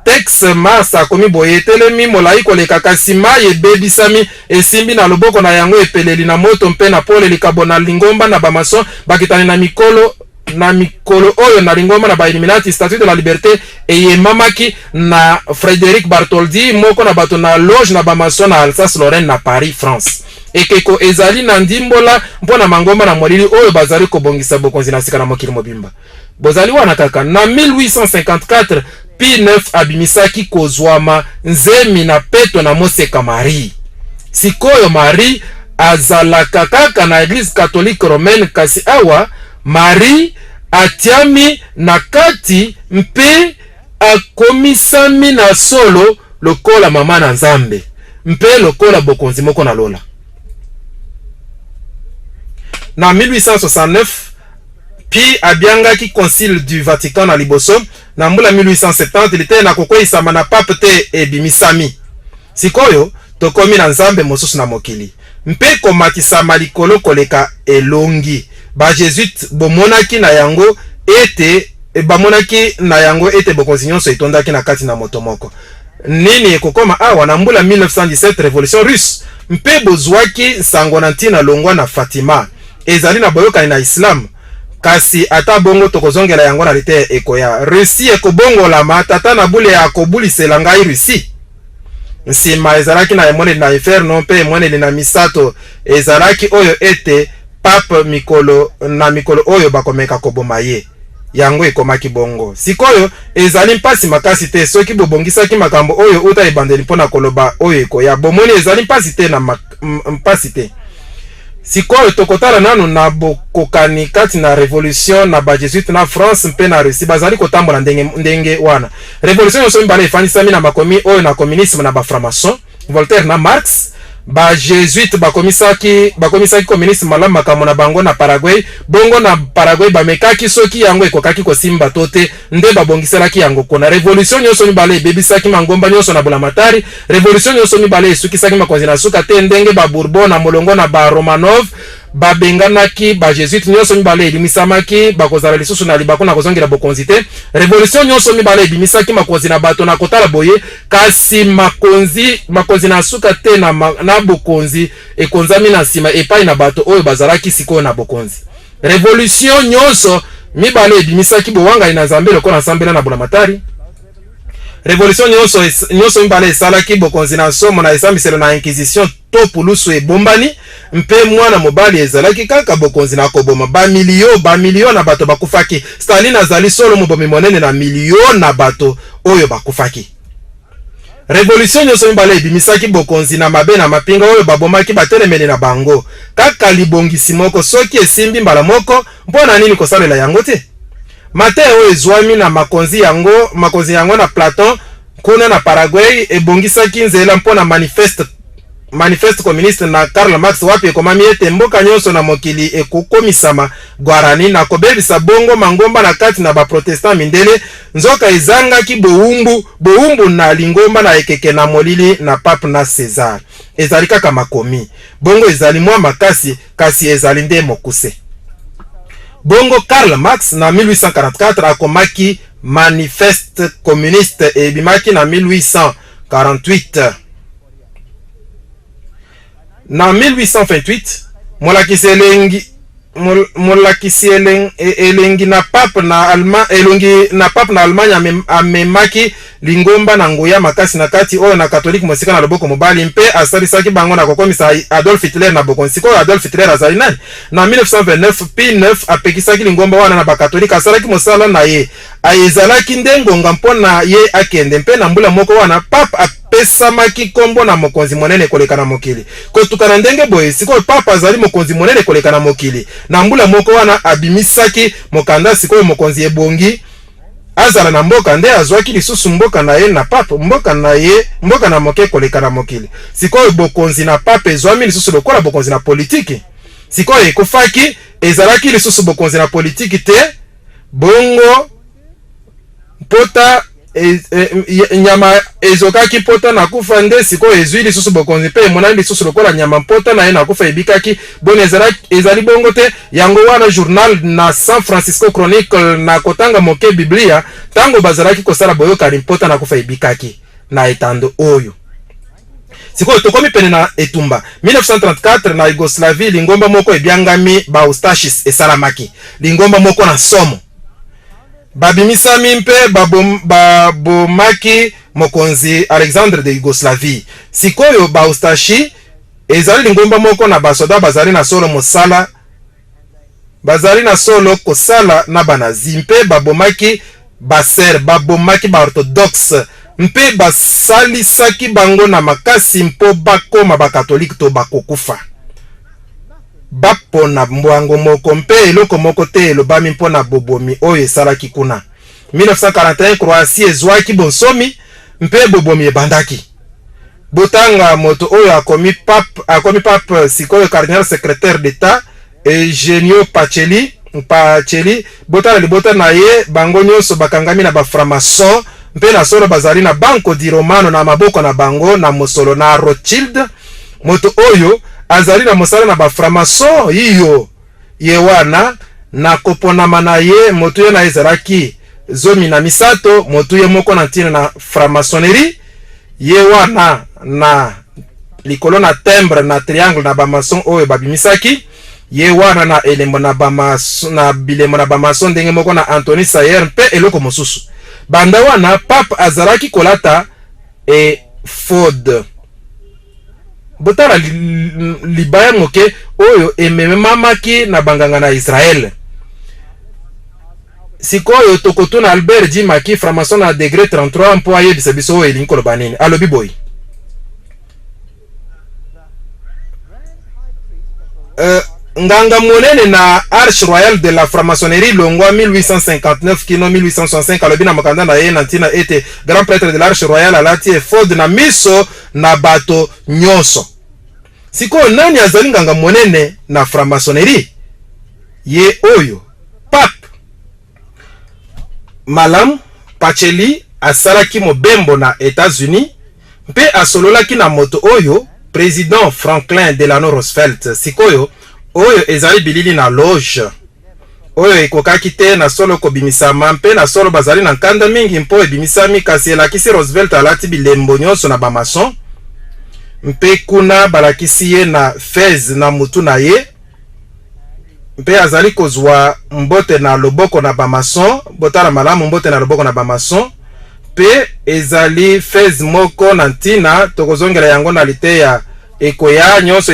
Tex Mars akomi boye, Etelemi molai koleka, kasi mai ebebisami, esimbi na loboko na yango epeleli na moto mpe na pole, likabo na lingomba na ba maçon bakitani na mikolo na mikolo oyo na lingomba na ba Illuminati. Statue de la Liberte eyemamaki na Frederic Bartholdi, moko na bato na loge na ba maçon na Alsace-Lorraine na Paris, France. Ekeko ezali na ndimbola mpo na mangomba na molili oyo bazali kobongisa bokonzi na sika na mokili mobimba. Bozali wana kaka na 1854, Pie IX abimisaki kozwama nzemi na peto na moseka Marie. Sikoyo Marie azalaka kaka na Eglise Catholique Romaine, kasi awa Marie atiami na kati mpe akomisami na solo lokola mama na Nzambe mpe lokola bokonzi moko na lola. Na 1869, Pie abiangaki Concile du Vatican na liboso. Na mbula 1870, liteya na kokweisama na pape te ebimisami. Sikoyo, tokomi na nzambe mosusu na mokili, mpe komatisama likolo koleka elongi. Ba Jesuites bomonaki na yango ete bamonaki na yango ete bokonzi nyonso etondaki na kati na moto moko. Nini ekokoma awa? Na mbula 1917, Revolution russe, mpe bozuaki nsango na ntina longwa na Fatima. Ezali na boyokani na Islam, kasi ata bongo tokozongela yango na liteya ekoya. Russie ekobongolama, Tata na bule akobulisela ngai Russie. Nsima ezalaki na emoneli na inferno, mpe emoneli na misato ezalaki oyo ete pape mikolo na mikolo oyo bakomeka koboma ye. Yango ekomaki bongo. Sikoyo, ezali mpasi makasi te soki bobongisaki makambo oyo uta ebandeli mpo na koloba oyo ekoya. Bomoni, ezali mpasi te na mpasi te. Sikoyo tokotala nanu na bokokani kati na revolution na ba Jesuites na France mpe na Russie. Bazali kotambola ndenge, ndenge wana. Revolution nyonso mibale efandisami na makomi oyo na communisme na ba franc-maçon, Voltaire na Marx. Ba Jesuites bakomisaki, bakomisaki communisme malamu makambo na bango na Paraguay. Bongo na Paraguay bamekaki soki yango ekokaki kosimba to te, nde babongiselaki yango kuna. Revolution nyonso mibale ebebisaki mangomba nyonso na bulamatari. Revolution nyonso mibale esukisaki makonzi na suka te, ndenge ba Bourbon na molongo na ba Romanov babenganaki ba Jesuites. Nyonso mibale elimisamaki, bakozala lisusu na libaku na kozongela bokonzi te. Revolution nyonso mibale ebimisaki makonzi na bato na kotala boye, kasi makonzi, makonzi na suka te na, na bokonzi ekonzami na nsima epai na bato oyo bazalaki sikoyo na bokonzi. Revolution nyonso mibale ebimisaki bowangani na Nzambe lokola nsambela na bulamatari. Revolution nyonso, nyonso mibale esalaki bokonzi na nsomo na esambiselo na Inquisition to pulusu ebombani, mpe mwana mobali ezalaki kaka bokonzi na koboma. Bamilio, bamilio na bato bakufaki. Staline azali solo mobomi monene na milio na bato oyo bakufaki. Revolution nyonso mibale ebimisaki bokonzi na mabe na mapinga oyo babomaki batelemeli na bango. Kaka libongisi moko, soki esimbi mbala moko, mpo na nini kosalela yango te? Mateya oyo ezwami na makonzi yango, makonzi yango na Platon kuna na Paraguay ebongisaki nzela mpo na manifeste Manifeste communiste na Karl Marx, wapi ekomami ete mboka nyonso na mokili ekokomisama Guarani na kobebisa bongo mangomba na kati na ba protestants mindele, nzoka ezangaki bowumbu, bowumbu na lingomba na ekeke na molili na Pape na Cesar. Ezali kaka makomi. Bongo ezali mwa makasi, kasi ezali nde mokuse. Bongo Karl Marx na 1844 akomaki Manifeste communiste ebimaki na 1848. Na 1828, molakisi elengi. Molakisi elengi na pape na Alma, elongi na pape na Allemagne amemaki lingomba na nguya makasi na kati oyo na Katolike mosika na loboko mobali mpe asalisaki bango na kokomisa Adolf Hitler na bokonzi. Sikoyo Adolf Hitler azali nani? Na 1929, Pie IX apekisaki lingomba wana na Bakatolike, asalaki mosala na ye. Ezalaki nde ngonga mpo na ye akende, mpe na mbula moko wana, pape apesamaki nkombo na mokonzi monene koleka na mokili. Kotuka na ndenge boye, sikoyo pape azali mokonzi monene koleka na mokili. Na mbula moko wana, abimisaki mokanda sikoyo mokonzi ebongi azala na mboka, nde azwaki lisusu mboka na ye na pape, mboka na ye, mboka na moke koleka na mokili. Sikoyo bokonzi na pape ezwami lisusu lokola bokonzi na politiki. Sikoyo ekufaki, ezalaki lisusu bokonzi na politiki te. Bongo mpota nyama ezokaki mpota na kufa, nde sikoyo ezwi lisusu bokonzi mpe emonani lisusu lokola nyama mpota na ye na kufa ebikaki. Boni, ezali bongo te? Yango wana journal na San Francisco Chronicle na kotanga moke Biblia, ntango bazalaki kosala boyokani, mpota na kufa ebikaki na etando oyo. Sikoyo tokomi pene na etumba. 1934 na Yougoslavie, lingomba moko ebiangami Baustachis esalamaki, lingomba moko na nsomo. Babimisami mpe babomaki mokonzi Alexandre de Yougoslavie. Sikoyo Baustachi ezali lingomba moko na basoda bazali na solo mosala, bazali na solo kosala na Banazi, mpe babomaki Baserbe, babomaki Baorthodoxe mpe basalisaki bango na makasi mpo bakoma Bakatolike to bakokufa. Bapona mbwango moko mpe eloko moko te elobami mpo na bobomi oyo esalaki kuna. 1941 Croatie ezwaki bonsomi mpe bobomi ebandaki. Botanga moto oyo akomi pape sikoyo, cardinal secrétaire d'État Eugenio Pacelli. Pacelli, botala libota na ye, bango nyonso bakangami na bafranc-maçon mpe na solo bazali na Banco di Romano na maboko na bango na mosolo na Rothschild. Moto oyo azali na mosala na bafranc-maçon iyo ye wana na koponama na ye, motuya na ye ezalaki 13, motuya moko na ntina na franc-maçonnerie. Ye wana na likolo na timbre na triangle na bamaçon oyo babimisaki ye wana na elembo na bamaçon, na bilembo na bamaçon, ndenge moko na Anthony Sayer mpe eloko mosusu. Banda wana pape azalaki kolata ephod. Botala libaya moke oyo ememamaki na banganga na Israele. Sikoyo tokotuna Albert J. Maki, franc-maçon na degré 33, mpo ayebisa biso oyo elingi koloba nini. Alobi boye: nganga monene na Arche Royale de la franc-maçonnerie longwa 1859 kino 1865 alobi na mokanda na ye na ntina ete grand prêtre de l'Arche Royale alati ephod na miso na bato nyonso. Sikoyo nani azali nganga monene na franc-maçonnerie? Ye oyo pape. Malamu, Pacelli asalaki mobembo na États-Unis mpe asololaki na moto oyo président Franklin Delano Roosevelt. Sikoyo oyo ezali bilili na loge oyo ekokaki te na solo kobimisama, mpe na solo bazali na nkanda mingi mpo ebimisami, kasi elakisi Roosevelt alati bilembo nyonso na bamaçon, mpe kuna balakisi ye na fez na mutu na ye mpe azali kozwa mbote na loboko na bamaçon. Botala malamu, mbote na loboko na bamaçon mpe ezali fez moko na ntina. Tokozongela yango na liteya ekoya. Nyonso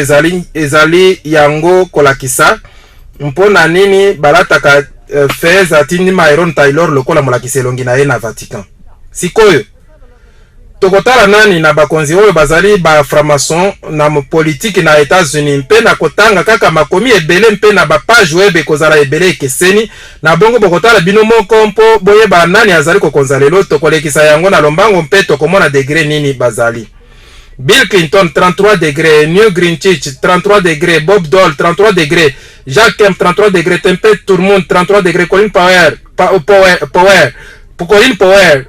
ezali yango kolakisa mpo na nini balataka fez. Atindi Myron Taylor lokola molakisi elongi na ye na Vatican. Sikoyo tokotala nani na bakonzi oyo bazali bafranc-maçon na politiki na États-Unis, mpe na kotanga kaka makomi ebele mpe na bapage web ekozala ebele ekeseni na bongo. Bokotala bino moko mpo boyeba nani azali kokonza lelo. Tokolekisa yango na lombango mpe tokomona degré nini bazali. Bill Clinton, 33 degré; Newt Gingrich, 33 degré; Bob Dole, 33 degré; Jack Kemp, 33 degré; Tempe Thurmond, 33 degré; Colin Power, Power, Power Colin Powell.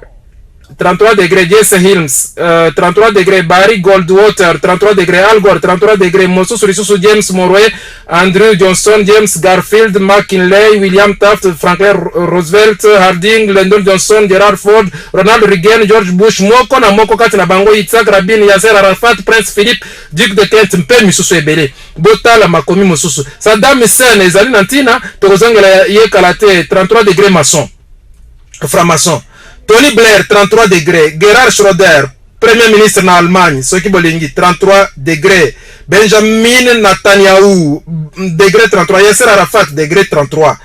33 degré Jesse Hilms, 33 degré Barry Goldwater, 33 degré Al Gore, 33 degré mosusu lisusu James Monroe, Andrew Johnson, James Garfield, McKinley, William Taft, Franklin Roosevelt, Harding, Lyndon Johnson, Gerald Ford, Ronald Reagan, George Bush, moko na moko kati na bango, Yitzhak Rabin, Yasser Arafat, Prince Philip, Duc de Kent, mpe misusu ebele. Botala makomi mosusu. Saddam Hussein ezali na ntina, tokozongela ye kala te, 33 degré maçon. Franc-maçon. Tony Blair, 33 degré. Gerhard Schroeder, premier ministre na Allemagne, soki bolingi, 33 degré. Benjamin Netanyahu, degré 33. Yasser Arafat, degré 33.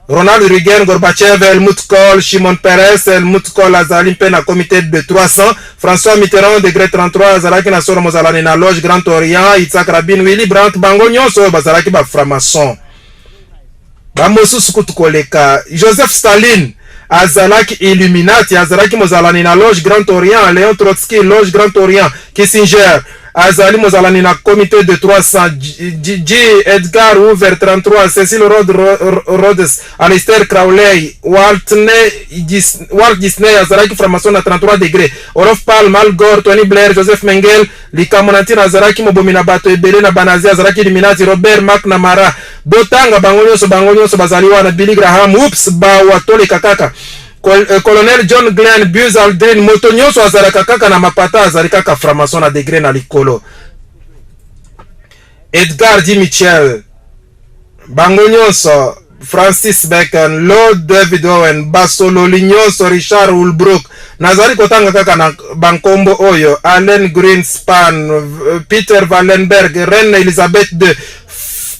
Ronald Reagan, Gorbachev, Helmut Kohl, Shimon Peres, Helmut Kohl azali mpe na comité de 300. François Mitterrand, degré 33, azalaki na solo mozalani na loge Grand Orient, Yitzhak Rabin, Willy Brandt, bango nyonso oyo bazalaki ba franc-maçon. Bamosusu kutu koleka. Joseph Stalin azalaki Illuminati, azalaki mozalani na loge Grand Orient. Léon Trotsky, loge Grand Orient. Kissinger azali mozalani na comité de 300. G, G. Edgar Hoover, 33. Cecil Rhodes, Aleister Crowley, Walt Disney azalaki franc-maçon na 33 degré. Olof Palme, Al Gore, Tony Blair, Joseph Mengele, likambo na ntina, azalaki mobomi na bato ebele na banazi, azalaki Illuminati. Robert McNamara, botanga bango nyonso, bango nyonso bazali wana. Billy Graham, ups, bawa toleka kaka. Colonel John Glenn, Buzz Aldrin, moto nyonso azalaka kaka na mapata azali kaka franc-maçon na degré na likolo. Edgar D. Mitchell, bango nyonso, Francis Bacon, Lord David Owen, basololi nyonso, Richard Holbrooke, nazali kotanga kaka na bankombo oyo, Allen Greenspan, Peter Wallenberg, Reine Elizabeth II,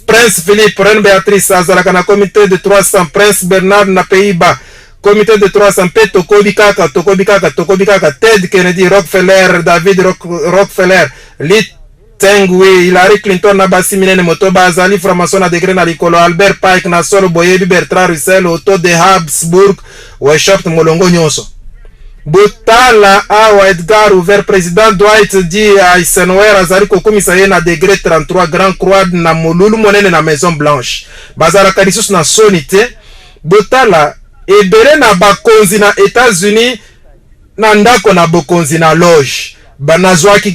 Prince Philippe, Reine Béatrice azalaka na comité de 300, Prince Bernard na Pays-Bas, comité de 300, mpe tokobi kaka, tokobi kaka, tokobi kaka. Ted Kennedy, Rockefeller, David Rockefeller, Lee Tengui, Hillary Clinton na basi minene moto bazali franc-maçon na degré na likolo. Albert Pike na solo boyebi, Bertrand Russell, Otto de Habsburg Weishaupt, molongo nyonso. Botala awa, Edgar Hoover, président Dwight D. Eisenhower azali kokumisa ye na degré 33, Grand Croix na molulu monene na Maison Blanche. Bazalaka lisusu na soni te. Botala ebele na bakonzi na États-Unis na ndako na bokonzi na loge. Ba nazwaki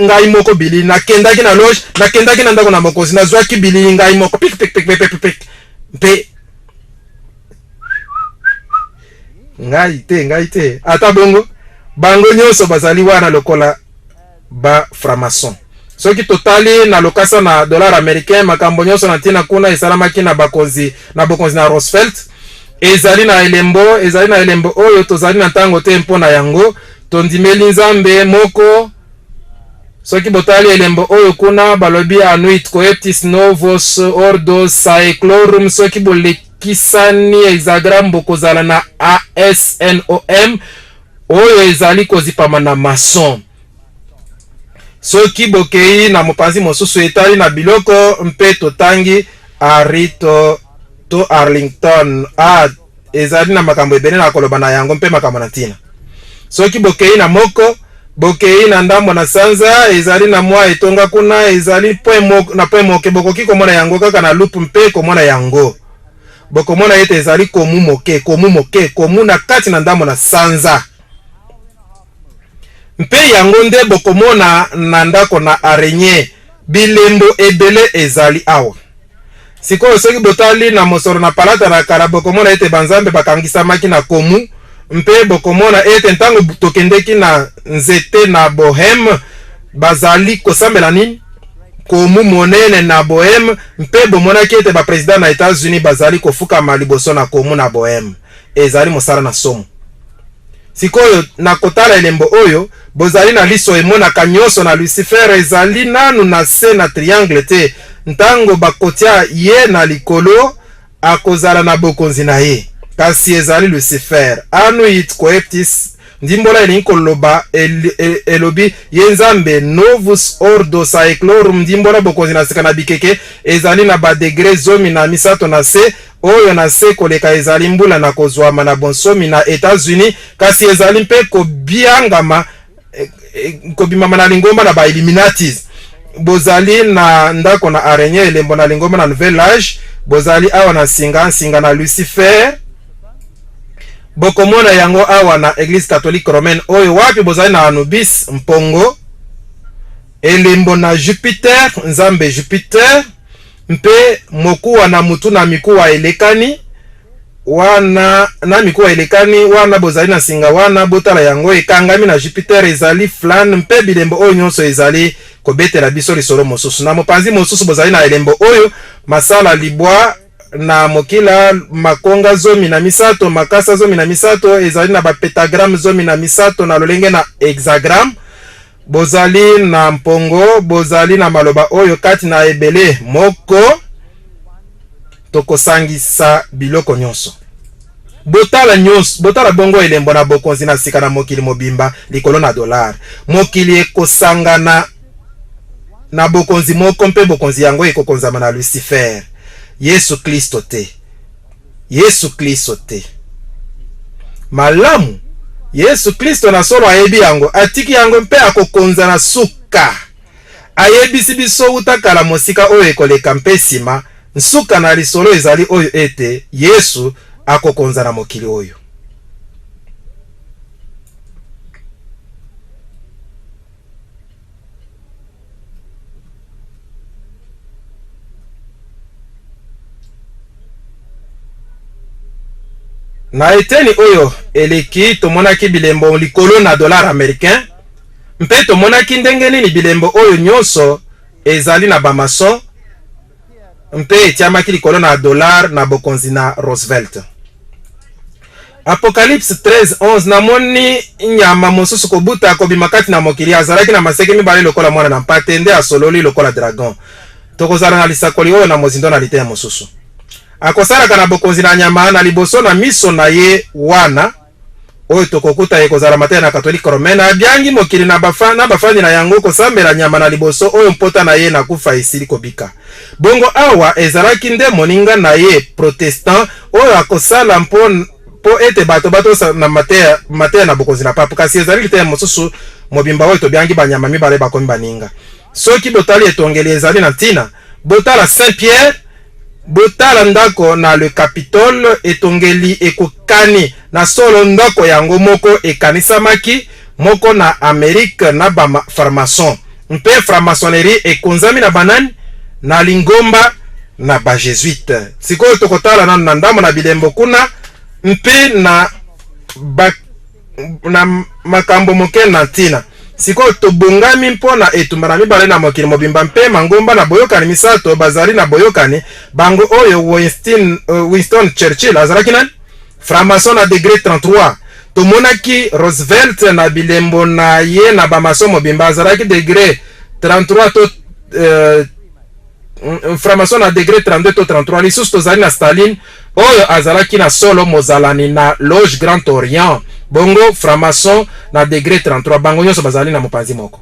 ngai moko bilili, nakendaki na loge, nakendaki na ndako na mokonzi, nazwaki bilili ngai moko, pik pik pik pik pik pik, mpe ngai te, ngai te. Ata bongo, bango nyonso bazali wana lokola ba franc-maçon. Soki totali na lokasa na dollar américain, makambo nyonso na ntina kuna esalamaki na bakonzi na bokonzi na Roosevelt. Ezali na elembo, ezali na elembo oyo tozali na ntango te mpo na yango. Tondimeli Nzambe moko. Soki botali elembo oyo kuna, balobi "Annuit coeptis novus ordo saeclorum". Soki bolekisani hexagramme, bokozala na ASNOM oyo ezali kozipama na maçon. Soki bokei na mopanzi mosusu, etali na biloko mpe totangi Arito to Arlington a, ezali na makambo ebele na koloba na yango mpe makambo na ntina. Soki bokei na moko, bokei na ndambo na sanza, ezali na mwa etonga kuna, ezali point na point moke. Bokoki komona yango kaka na loupe mpe komona yango, bokomona ete ezali komu moke, komu moke, komu na kati na ndambo na sanza. Mpe yango nde bokomona na ndako na araignée. Bilembo ebele ezali awa. Sikoyo, soki botali na mosolo na palata na kala, bokomona ete banzambe bakangisamaki na komu. Mpe bokomona ete ntango tokendeki na nzete na Boheme, bazali kosambela nini? Komu monene na Boheme. Mpe bomonaki ete baprésident na États-Unis bazali kofukama liboso na komu na Boheme. Ezali mosala na somo. Sikoyo, na kotala elembo oyo, bozali na liso emonaka nyonso na Lucifer. Ezali nanu na se na triangle te. Ntango bakotia ye na likolo, akozala na bokonzi na ye, kasi ezali Lucifer. "Annuit coeptis", ndimbola elingi koloba elobi ye Nzambe. "Novus ordo saeclorum", ndimbola bokonzi na sika na bikeke. Ezali na badegré 13 na se. Oyo na se koleka ezali mbula na kozwama na bonsomi na États-Unis, kasi ezali mpe kobiangama kobimama na lingomba na bailluminatis. Bozali na ndako na araignée, elembo na lingomba na nouvel âge. Bozali awa na nsinga, nsinga na Lucifer. Bokomona yango awa na Eglise Catholique Romaine oyo wapi bozali na Anubis, mpongo, elembo na Jupiter, nzambe Jupiter, mpe mokuwa na mutu na mikuwa elekani wana, na mikuwa elekani wana, bozali na nsinga wana, botala yango ekangami na Jupiter, ezali flan, mpe bilembo oyo nyonso ezali kobetela biso lisolo mosusu. Na mopanzi mosusu bozali na elembo oyo masala libwa na mokila, makonga 13, makasa 13, ezali na bapentagramme 13 na lolenge na hexagramme. Bozali na mpongo, bozali na maloba oyo kati na ebele moko tokosangisa biloko nyonso. Botala nyonso, botala bongo elembo na bokonzi na sika na mokili mobimba likolo na dollar. Mokili ekosangana na bokonzi moko mpe bokonzi yango ekokonzama na Lucifer. Yesu Klisto te. Yesu Klisto te. Malamu, Yesu Klisto na solo ayebi yango, atiki yango mpe akokonza na suka. Ayebisi biso uta kala mosika oyo ekoleka mpe nsima, nsuka na lisolo ezali oyo ete Yesu akokonza na mokili oyo. Na eteni oyo eleki, tomonaki bilembo likolo na dollar americain mpe tomonaki ndenge nini bilembo oyo nyonso ezali na bamason mpe etiamaki likolo na dollar na bokonzi na Roosevelt. Apocalypse 13:11 Namoni nyama mosusu kobuta kobima kati na mokili, azalaki na maseke mibale lokola mwana na mpate, nde asololi lokola dragon. Tokozala na lisakoli oyo na mozindo na liteya mosusu. Akosalaka na bokonzi na nyama na liboso na miso na ye wana oyo tokokuta ekozala mateya na Katolike Romaine. Abiangi mokili na bafa, na bafandi na yango kosambela nyama na liboso oyo mpota na ye na kufa esili kobika. Bongo awa ezalaki nde moninga na ye protestant oyo akosala mpo mpo ete bato batosa na mateya, mateya na bokonzi na pape. Kasi ezali liteya mosusu mobimba oyo tobiangi banyama mibale bakomi baninga. Soki botali etongeli ezali na ntina, botala Saint Pierre, botala ndako na le Capitole, etongeli ekokani na solo. Ndako yango moko ekanisamaki moko na Amerique na ba franc-maçon, mpe franc-maçonnerie ekonzami na banani? Na lingomba na ba Jesuite. Sikoyo tokotala nanu na ndambo na bilembo kuna mpe na ba na makambo moke na ntina. Sikoyo tobongami mpo na etumba na mibale na mokili mobimba mpe mangomba na boyokani misato bazali na boyokani bango oyo Winston, Winston Churchill azalaki nani? Franc-maçon na degre 33. Tomonaki Roosevelt na bilembo na ye na bamaso mobimba azalaki degre 33 to franc-maçon na degre 32 to 33. Lisusu tozali na Staline oyo azalaki na solo mozalani na loge Grand Orient, bongo franc-maçon na degre 33. Bango nyonso bazali na mopanzi moko.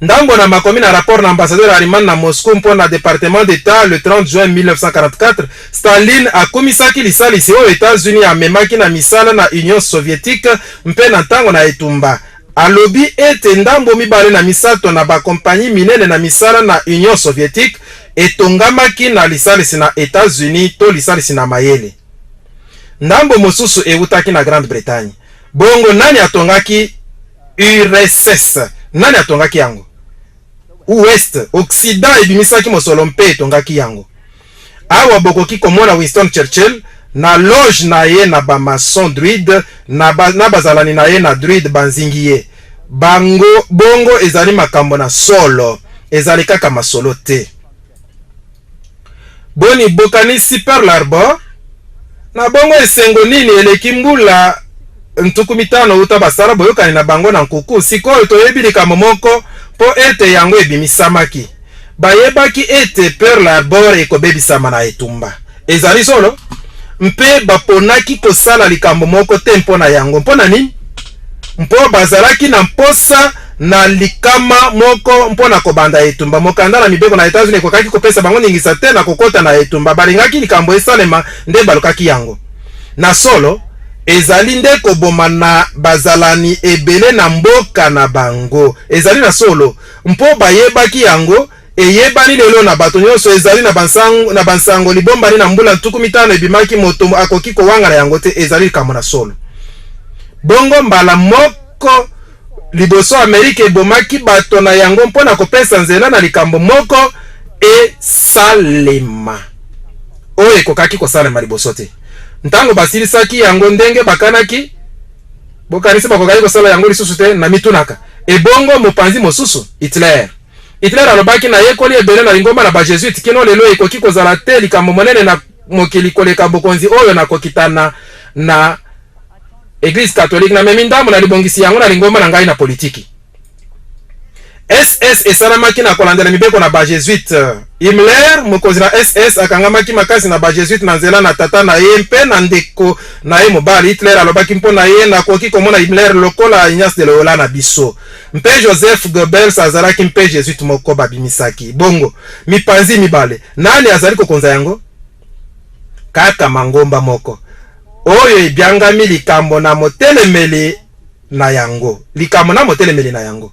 Ndambo na makomi na rapport na ambassadeur Harriman na Moscou mpo na Departement d'Etat le 30 juin 1944, Staline akumisaki lisalisi oyo Etats-Unis amemaki na misala na Union sovietique mpe na ntango na etumba. Alobi ete ndambo mibale na misato na bakompanyi minene na misala na Union sovietique etongamaki na lisalisi na Etats-Unis to lisalisi na mayele. Ndambo mosusu ewutaki na Grande-Bretagne. Bongo nani atongaki URSS? Nani atongaki yango? Ouest, Occident ebimisaki mosolo mpe etongaki yango. Awa bokoki komona Winston Churchill na loge na ye na ba maçon druide na, ba, na bazalani na ye na druide banzingi ye. Bango bongo ezali makambo na solo, ezali kaka masolo te. Boni bokanisi Pearl Harbor? Na bongo esengo nini eleki mbula 50 uta basala boyokani na bango na nkuku? Sikoyo toyebi likambo moko mpo ete yango ebimisamaki. Bayebaki ete Pearl Harbor ekobebisama na etumba. Ezali solo? Mpe baponaki kosala likambo moko te mpo na yango. Mpo na nini? Mpo bazalaki na mposa na likama moko mpo na kobanda etumba. Mokanda na mibeko na Etats-Unis ekokaki kopesa bango ndingisa te na kokota na etumba. Balingaki likambo esalema, nde balukaki yango. Na solo, ezali nde koboma na bazalani ebele na mboka na bango. Ezali na solo, mpo bayebaki yango. Eyebani lelo na bato nyonso, ezali na bansango, na bansango libombani na mbula 50 ebimaki, moto akoki kowangana yango te, ezali likambo na solo. Bongo mbala moko liboso Amerika ebomaki bato na yango mpo na kopesa nzela na likambo moko esalema oyo ekokaki kosalema liboso te. Ntango basilisaki yango ndenge bakanaki, bokanisi bakokaki kosala yango lisusu te? Namitunaka. Ebongo mopanzi mosusu, Hitler. Hitler alobaki, Nayekoli ebele na lingomba na ba-Jesuite kino lelo, ekoki kozala te likambo monene na mokili koleka bokonzi oyo na kokitana na Eglise Katolike. Namemi ndambo na libongisi yango na lingomba na ngai na politiki. SS esalamaki na kolandela mibeko na ba-Jesuite. Himmler, mokonzi na SS, akangamaki makasi na ba-Jesuite na nzela na tata na ye mpe na ndeko na ye mobali. Hitler alobaki mpo na ye, Nakoki komona Himmler lokola Ignace de Loyola na biso. Mpe Joseph Goebbels azalaki mpe Jesuite moko babimisaki. Bongo, mipanzi mibale, nani azali kokonza yango? Kaka mangomba moko oyo ebyangami likambo na motelemeli na yango, likambo na motelemeli na yango.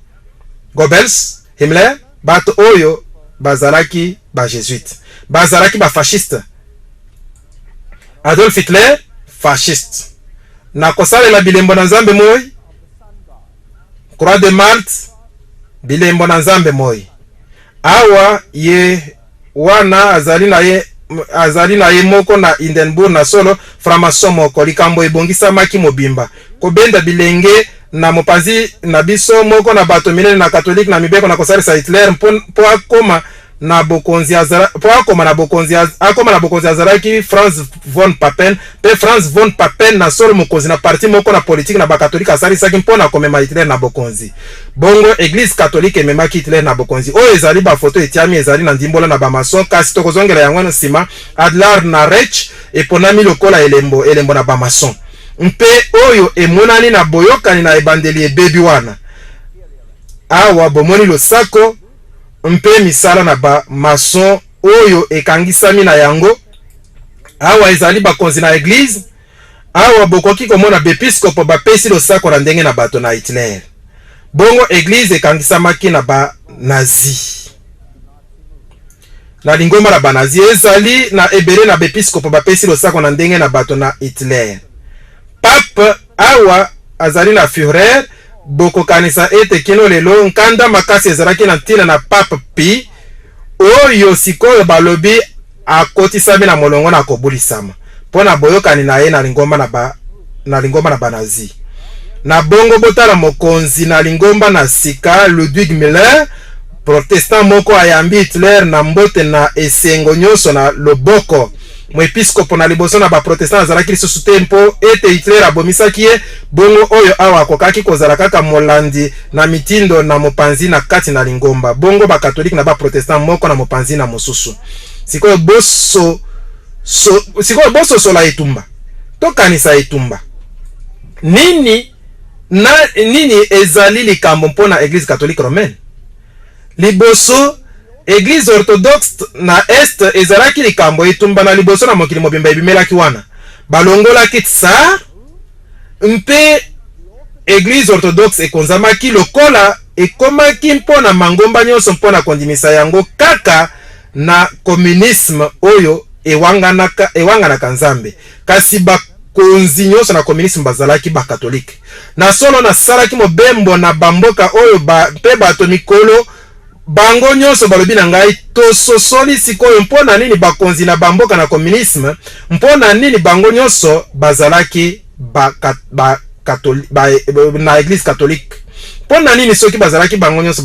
Goebbels, Himmler, bato oyo bazalaki ba Jesuite, bazalaki ba fasciste. Adolf Hitler, fasciste. Na kosalela bilembo na Nzambe moi, Croix de Malte, bilembo na Nzambe moi. Awa ye wana azali na ye azali na ye moko na Hindenburg na solo franc-maçon moko. Likambo ebongisamaki mobimba kobenda bilenge na mopanzi na biso moko na bato minene na Katolike na mibeko na kosalisa Hitler mpo mpo akoma na bokonzi azala mpo akoma na bokonzi akoma na bokonzi azalaki Franz von Papen mpe Franz von Papen na solo mokonzi na parti moko na politiki na bakatolike asalisaki mpo na komema Hitler na bokonzi. Bongo Eglise Katolike ememaki Hitler na bokonzi. Oyo ezali bafoto etiami ezali na ndimbola na bamason, kasi tokozongela yango na nsima. Adler na Reich eponami lokola elembo, elembo na bamason. Mpe oyo emonani na boyokani na ebandeli ebebi wana. Awa bomoni losako mpe misala na ba mason oyo ekangisami na yango. Awa ezali bakonzi na eglise. Awa bokoki komona bepiskopo bapesi losako na ndenge na bato na Hitler. Bongo eglise ekangisamaki na ba Nazi. Na lingomba na banazi ezali na ebele na bepiskopo bapesi losako na ndenge na bato na Hitler. Pape awa azali na Führer. Bokokanisa ete kino lelo nkanda makasi ezalaki na ntina na Pape Pie, oyo sikoyo balobi akotisami na molongo na kobulisama mpo na boyokani na ye na lingomba na ba na lingomba na Banazi. Na bongo botala mokonzi na lingomba na sika, Ludwig Müller, protestant moko ayambi Hitler na mbote na esengo nyonso na loboko. Moepiskopo na liboso na baprotestant azalaki lisusu te mpo ete Hitler abomisaki ye, bongo oyo awa akokaki kozala kaka molandi na mitindo na mopanzi na kati na lingomba. Bongo bakatolike na baprotestant moko na mopanzi na mosusu. Sikoyo boso so, sikoyo bososola etumba. Tokanisa etumba. Nini na nini ezali likambo mpo na Eglise Catholique Romaine? Liboso, Eglise Orthodoxe na Est ezalaki likambo, etumba na liboso na mokili mobimba ebimelaki wana. Balongolaki tsar mpe Eglise Orthodoxe ekonzamaki lokola ekomaki mpo na mangomba nyonso mpo na kondimisa yango kaka na communisme oyo ewanganaka, ewanganaka Nzambe. Kasi bakonzi nyonso na communisme bazalaki bakatolike. Na solo, nasalaki mobembo na bamboka oyo ba, mpe bato mikolo bango nyonso balobi na ngai, tososoli sikoyo mpo na nini bakonzi na bamboka na communisme, mpo na nini bango nyonso bazalaki ba, ba, ba, ba, na eglise katolike, mpo na nini soki bazalaki bango nyonso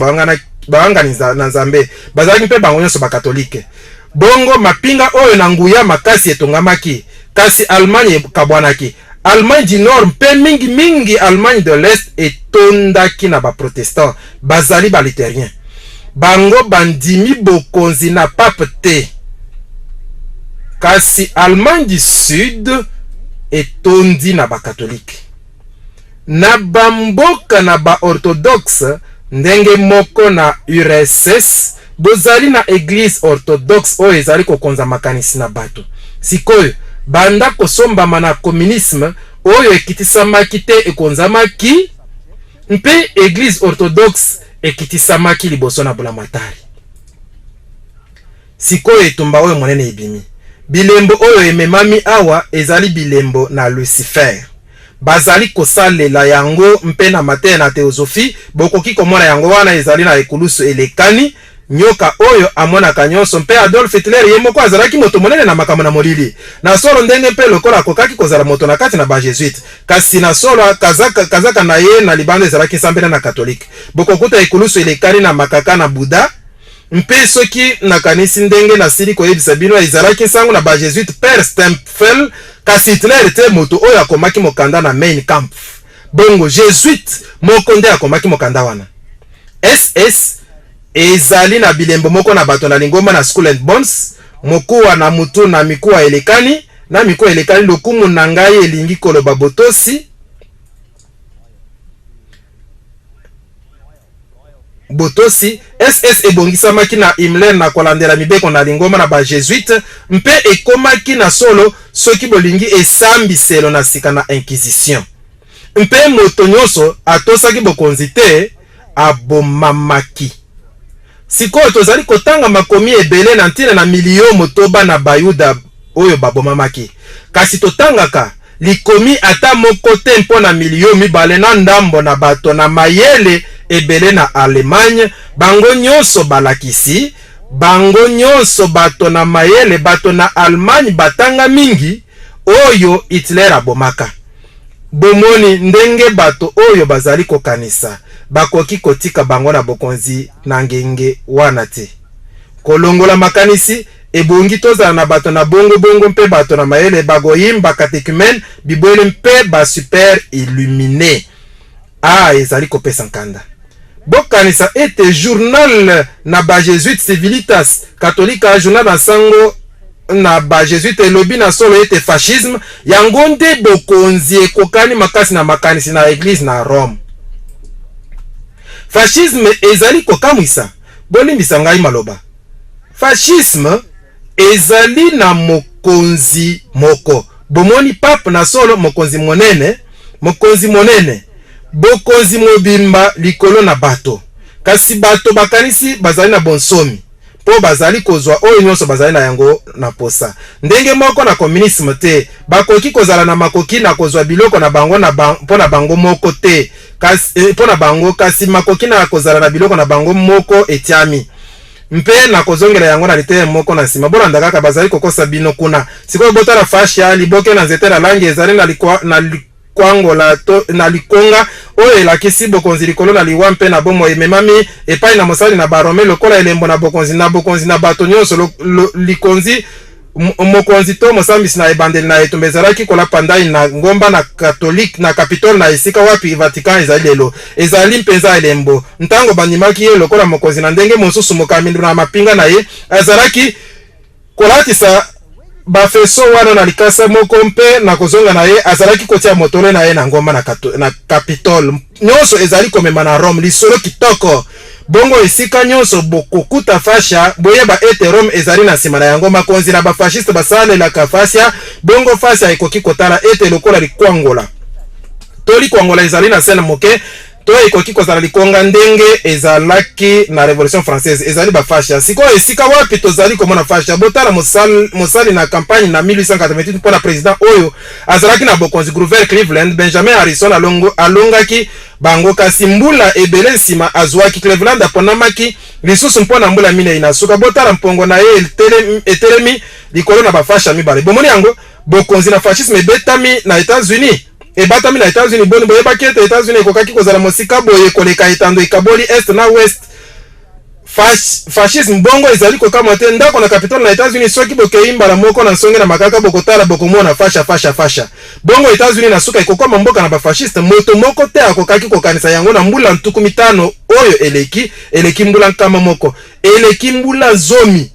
bawangani na Nzambe, bazalaki mpe bango nyonso bakatolike. Bongo mapinga oyo na nguya makasi etongamaki, kasi Allemagne ekabwanaki. Allemagne du Nord mpe mingi mingi Allemagne de l'Est etondaki na ba protestants, bazali ba lutheriens. Bango bandimi bokonzi na pape te. Kasi Allemagne du Sud etondi na ba catholiques. Na ba mboka na ba orthodoxe ndenge moko na URSS, bozali na eglise orthodoxe oyo ezali kokonza makanisi na bato. Sikoyo, banda kosombama na communisme oyo ekitisamaki te ekonzamaki, mpe eglise orthodoxe ekitisamaki liboso na bulamatari. Sikoyo etumba oyo monene ebimi. Bilembo oyo ememami awa ezali bilembo na Lucifer. Bazali kosalela yango mpe na mateya na theosophie, bokoki komona yango wana ezali na ekulusu elekani, nyoka oyo amonaka nyonso, mpe Adolf Hitler ye moko azalaki moto monene na makambo na molili. Na solo ndenge mpe lokola akokaki kozala moto na kati na ba Jesuites, kasi na solo kazaka, kazaka na ye na libanda ezalaki nsambela na Katolike. Bokokuta ekulusu elekani na makaka na Buddha, Mpe soki nakanisi ndenge nasili koyebisa bino, ezalaki nsango na ba-Jesuite Père Stempfel, kasi Hitler te, moto oyo akomaki mokanda na Mein Kampf. Bongo, Jesuite moko nde akomaki mokanda wana. SS ezali na bilembo moko na bato na lingomba na Skull and Bones, mokuwa na mutu na mikuwa elekani, na mikuwa elekani, lokumu na ngai elingi koloba botosi, Botosi, SS ebongisamaki na Himmler na kolandela mibeko na lingomba na ba Jesuites mpe ekomaki na solo, soki bolingi, esambiselo na sika na Inquisition. Mpe moto nyonso atosaki bokonzi te abomamaki. Sikoyo tozali kotanga makomi ebele na ntina na milio motoba na Bayuda oyo babomamaki, kasi totangaka likomi ata moko te mpo na milio mibale na ndambo na bato na mayele ebele na Allemagne, bango nyonso balakisi, bango nyonso bato na mayele, bato na Allemagne batanga mingi, oyo Hitler abomaka. Bomoni ndenge bato oyo bazali kokanisa, bakoki kotika bango na bokonzi na ngenge wana te. Kolongola makanisi, ebongi tozala na bato na bongo bongo mpe bato na mayele, ba goyim, ba catechumen, bibwele mpe ba super illumines. Ah, ezali kopesa nkanda. Bokanisa ete journal na ba Jesuites Civilitas Catholica, journal na sango na ba Jesuites, elobi na solo ete fascisme yango nde bokonzi ekokani makasi na makanisi na Eglise na Rome. Fascisme ezali kokamwisa. Bolimbisa ngai maloba. Fascisme ezali na mokonzi moko. Bomoni pape na solo mokonzi monene, mokonzi monene, bokonzi mobimba likolo na bato. Kasi bato bakanisi bazali na bonsomi mpo bazali kozwa oyo nyonso bazali na yango na mposa. Ndenge moko na communisme te, bakoki kozala na makoki na kozwa biloko na bango na ba, mpo na bango moko te, kasi, eh, mpo na bango, kasi makoki na kozala na biloko na bango moko etiami. Mpe nakozongela yango na liteya moko na nsima. Bolanda kaka, bazali kokosa bino kuna. Sikoyo botala fascia, liboke na nzete na langi ezali na likwa, na likwangola to na likonga, oyo elakisi bokonzi likolo na liwa mpe na bomoi, ememami epai na mosali na Barome lokola elembo na bokonzi, na bokonzi na bato nyonso. Lo, lo, likonzi Mokonzi to mosambisi na ebandeli na etumba ezalaki kolapa ndai na ngomba na Katolike na Capitole na esika wapi Vatican ezali lelo. Ezali mpenza elembo. Ntango bandimaki ye lokola mokonzi na ndenge mosusu, mokambi na mapinga na ye azalaki kolatisa bafeso wana na likasa moko mpe na kozonga na ye azalaki kotia motole na ye na ngomba na, na Capitole. Nyonso ezali komema na Rome. Lisolo kitoko! Bongo esika nyonso bokokuta fascia, boyeba ete Rome ezali na nsima na yango. Makonzi na ba-fasciste basalelaka fascia, bongo fascia ekoki kotala ete lokola likwangola to likwangola ezali na scène moke, to ekoki kozala likonga ndenge ezalaki na Revolution française. Ezali ba-fascia. Sikoyo esika wapi tozali komona fascia? Botala mosali, mosali na campagne na 1888 mpo na president oyo azalaki na bokonzi, Grover Cleveland. Benjamin Harrison alongo, alongaki bango, kasi mbula ebele nsima azuaki Cleveland aponamaki lisusu mpo na mbula minei na suka. Botala mpongo na ye etelemi likolo na ba-fascia mibale. Bomoni yango? Bokonzi na fascisme ebetami na Etats-Unis. Ebatami na Etats-Unis. Boni, boyebaki ete Etats-Unis ekokaki kozala mosika boye koleka etando ekaboli Est na Ouest? Fascisme bongo ezali kokamwa te. Ndako na Capitole na Etats-Unis, soki bokei mbala moko na nsonge na makaka, bokotala, bokomona fascia, fascia, fascia. Bongo Etats-Unis na suka ekokoma mboka na ba-fasciste. Moto moko te akokaki kokanisa yango na mbula 50 oyo eleki, eleki mbula 100, eleki mbula 10,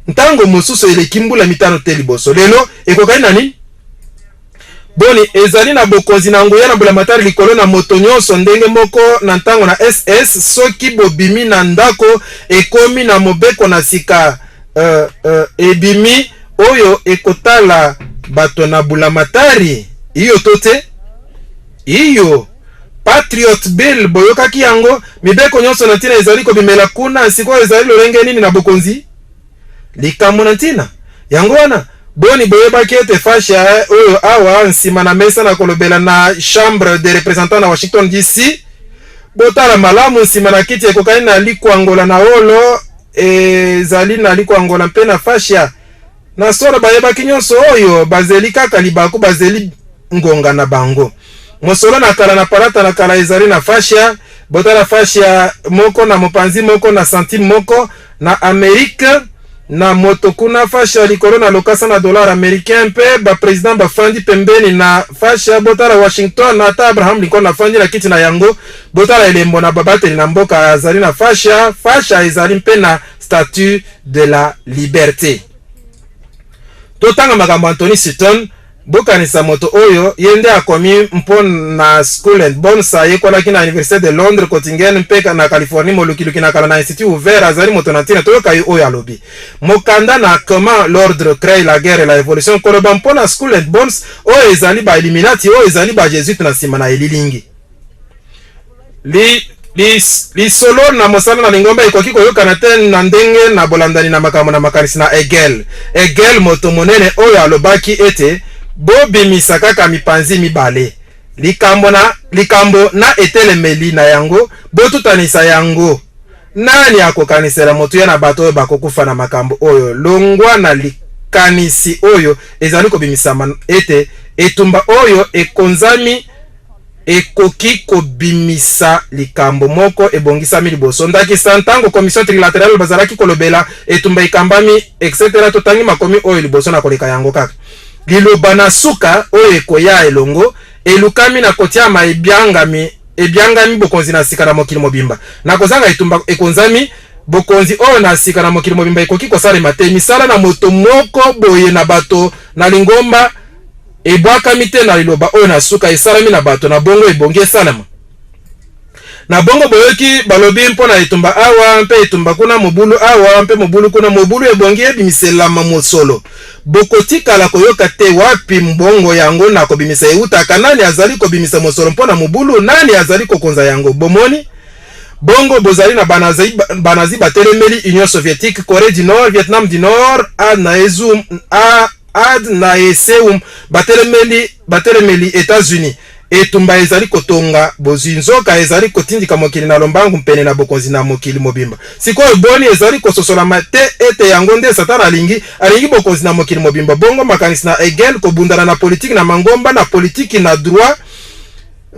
ntango mosusu eleki mbula 5 te liboso. Lelo ekokani na nini? Boni, ezali na bokonzi na nguya na mbulamatari likolo na moto nyonso ndenge moko na ntango na SS? Soki bobimi na ndako, ekomi na mobeko na sika uh, uh, ebimi oyo ekotala bato na bulamatari? Iyo to te? Iyo. Patriot Bill, boyokaki yango? Mibeko nyonso na ntina ezali kobimela kuna. Sikoyo ezali lolenge nini na bokonzi? Likambo na ntina yango wana, boni boyebaki ete fascia oyo awa nsima na mesa na kolobela na Chambre des représentants na Washington DC? Botala malamu nsima na kiti ekokani na likwangola na wolo, ezali na likwangola mpe na fascia. Na solo bayebaki nyonso oyo, bazeli kaka libaku, bazeli ngonga na bango. Mosolo na kala na palata na kala ezali na fascia. Botala fascia moko na mopanzi moko na centime moko na Amerike na moto kuna, fascia likolo na lokasa na dollar américain, mpe ba président bafandi pembeni na fascia. Botala Washington, ata Abraham Lincoln afandi na kiti na yango. Botala elembo na babateli na mboka azali na fascia. Fascia ezali mpe na Statue de la Liberté. Totanga makambo Anthony Sutton. Bokanisa moto oyo, ye nde akomi mpo na Skull and Bones. Ayekolaki na Université de Londres, Göttingen mpe na Californie. Molukiluki na kala na Institut Hoover, azali moto na ntina. Toyoka ye oyo alobi mokanda na Comment l'ordre crée la guerre et la révolution, koloba mpo na Skull and Bones oyo ezali bailluminati, oyo ezali bajésuite na nsima na elilingi. Lisolo na mosala na lingomba ekoki koyokana te na ndenge na bolandani na makambo na makanisi na Hegel. Hegel, moto monene oyo alobaki ete bobimisa kaka mipanzi mibale, likambo na likambo na etelemeli na yango, botutanisa yango. Nani akokanisela motuya na bato oyo bakokufa na makambo oyo, longwa na likanisi oyo ezali kobimisama ete etumba oyo ekonzami ekoki kobimisa likambo moko ebongisami liboso? Ndakisa, ntango Commission trilatérale bazalaki kolobela etumba ekambami, etc. Totangi makomi oyo liboso na koleka yango kaka. Liloba na suka oyo ekoya elongo elukami na kotiama ebyangami bokonzi na sika na mokili mobimba. Na kozanga etumba ekonzami, bokonzi oyo na sika na mokili mobimba ekoki kosalema te. Misala na moto moko boye na bato na lingomba ebwakami te na liloba oyo na suka esalami na bato, na bongo ebongi esalema na bongo. Boyoki balobi mpo na etumba awa mpe etumba kuna, mobulu awa mpe mobulu kuna. Mobulu ebongi ebimiselama mosolo. Bokotikala koyoka te wapi mbongo yango na kobimisa eutaka. Nani azali kobimisa mosolo mpo na mobulu? Nani azali kokonza yango? Bomoni? Bongo bozali na banazi, banazi batelemeli Union soviétique, Corée du Nord, Vietnam du Nord, ad na ezum a ad na eseum, batelemeli États-Unis. Etumba ezali kotonga bozwi, nzoka ezali kotindika mokili na lombangu mpene na bokonzi na mokili mobimba. Sikoyo boni ezali kososolama te ete yango nde Satana alingi? Alingi bokonzi na mokili mobimba. Bongo makanisi na Hegel, kobundana na politiki na mangomba na politiki na droit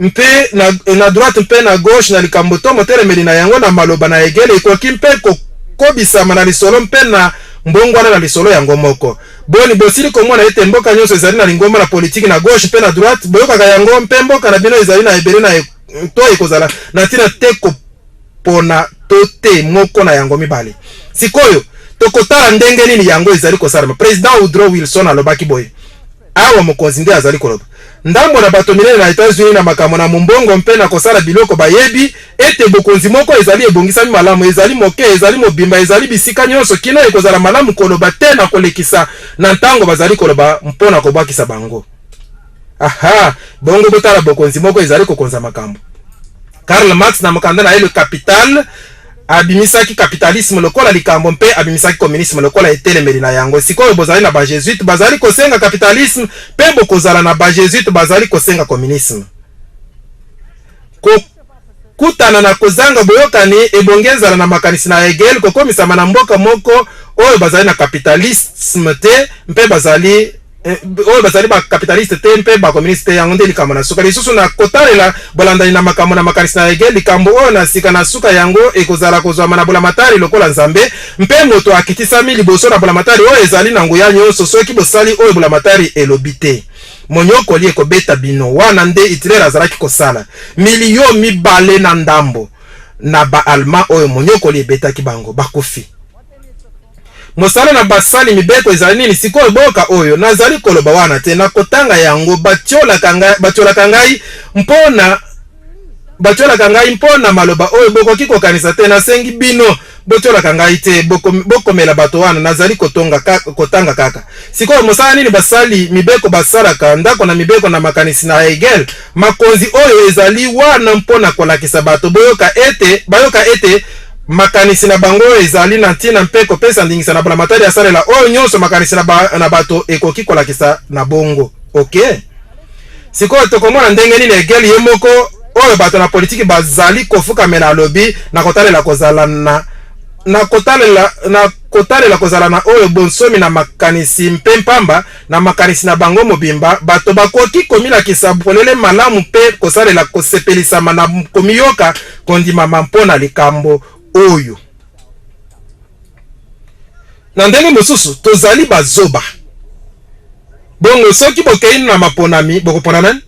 mpe na droite mpe na gauche na likambo to motelemeli na yango, na maloba na Hegel, ekoki mpe kokobisama na lisolo mpe na mbongwana na lisolo yango moko. Boni bosili komona ete mboka nyonso ezali na lingomba na politiki na gauche mpe na droite? Boyokaka yango mpe mboka na bino ezali na ebele na to ekozala na ntina te kopona to te moko na yango mibale. Sikoyo tokotala ndenge nini yango ezali kosalema. Président Woodrow Wilson alobaki boye awa, mokonzi nde azali koloba: ndambo na bato minene na Etats-Unis na makambo na mombongo mpe na kosala biloko bayebi ete bokonzi moko ezali ebongisami malamu, ezali moke, ezali mobimba, ezali bisika nyonso, kino ekozala malamu koloba te na kolekisa na ntango bazali koloba mpo na kobwakisa bango. Aha, bongo botala bokonzi moko ezali kokonza makambo. Karl Marx, na mokanda na ye Le Capital, abimisaki capitalisme lokola likambo mpe abimisaki communisme lokola etelemeli na yango. Sikoyo bozali na bajésuite bazali kosenga capitalisme mpe bokozala na bajésuite bazali kosenga communisme. Kokutana na kozanga boyokani ebongi ezala na makanisi na Hegel kokomisama na mboka moko oyo bazali na capitalisme te mpe bazali oyo bazali bacapitaliste te mpe bacommuniste te. Yango nde likambo na suka. Lisusu, na kotalela bolandani na makambo na makanisi na Hegel, likambo oyo na sika na suka yango ekozala kozwama na bulamatari lokola Nzambe, mpe moto akitisami liboso na bulamatari oyo ezali na nguya nyonso. Soki bosali oyo bulamatari elobi te, monyokoli ekobeta bino. Wana nde Hitler azalaki kosala. Milio 2 na ndambo na baallemand oyo monyokoli ebetaki bango bakufi. Mosala na basali mibeko ezali nini? Sikoyo boyoka oyo nazali koloba wana te na kotanga yango. Batiolaka ngai mpo na maloba oyo bokoki kokanisa te. Nasengi bino botiolaka ngai te. Bokomela bato wana nazali kotanga kaka. Sikoyo mosala nini basali mibeko basalaka? Ndako na mibeko na makanisi na Hegel, makonzi oyo ezali wana mpo na kolakisa bato boyoka ete bayoka ete. Makanisi na bango ezali na ntina mpe kopesa ndingisa na bulamatari asalela oyo nyonso makanisi na, ba, na bato ekoki kolakisa na bongo. Ok. Sikoyo tokomona ndenge nini Hegel ye moko oyo bato na politiki bazali kofukamela alobi na kotalela kozala na na kotalela na kotalela kozala na oyo bonsomi na makanisi mpe mpamba na makanisi na bango mobimba, bato bakoki komilakisa polele malamu mpe kosalela kosepelisama na komiyoka kondimama mpo na likambo oyo. Na ndenge mosusu, tozali bazoba. Bongo soki bokei na maponami, bokopona nani?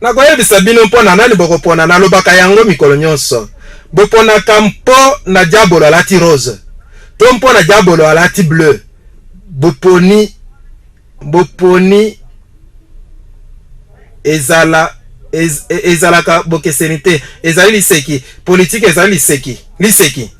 Nakoyebisa bino mpo na nani bokopona, nalobaka yango mikolo nyonso. Boponaka mpo na diabolo alati rose to mpo na diabolo alati bleu. Boponi, boponi ezala ez, ezalaka bokeseni te. Ezali liseki. Politiki ezali liseki. Liseki.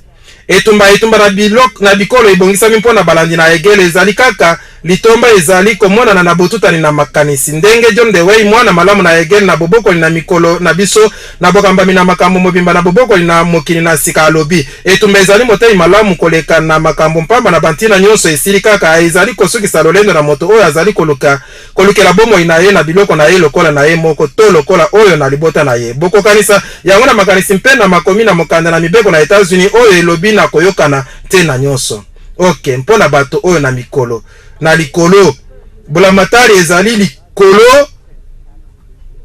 Etumba etumba na bilok, na bikolo ebongisami mpo na balandi na Hegel ezali kaka litomba ezali komonana na botutani na makanisi. Ndenge John Dewey, mwana malamu na Hegel na bobokoli na mikolo na biso na bokambami na makambo mobimba na bobokoli na mokili na sika alobi, etumba ezali motei malamu koleka na makambo mpamba na bantina nyonso esili kaka ezali kosukisa lolendo na moto oyo azali koluka kolukela bomoi na ye na biloko na ye lokola na ye moko to lokola oyo na libota na ye. Bokokanisa yango na makanisi mpe na makomi na mokanda na mibeko na Etats-Unis oyo elobi na koyokana te na nyonso. Ok, mpo na bato oyo na mikolo na likolo, bulamatari ezali likolo.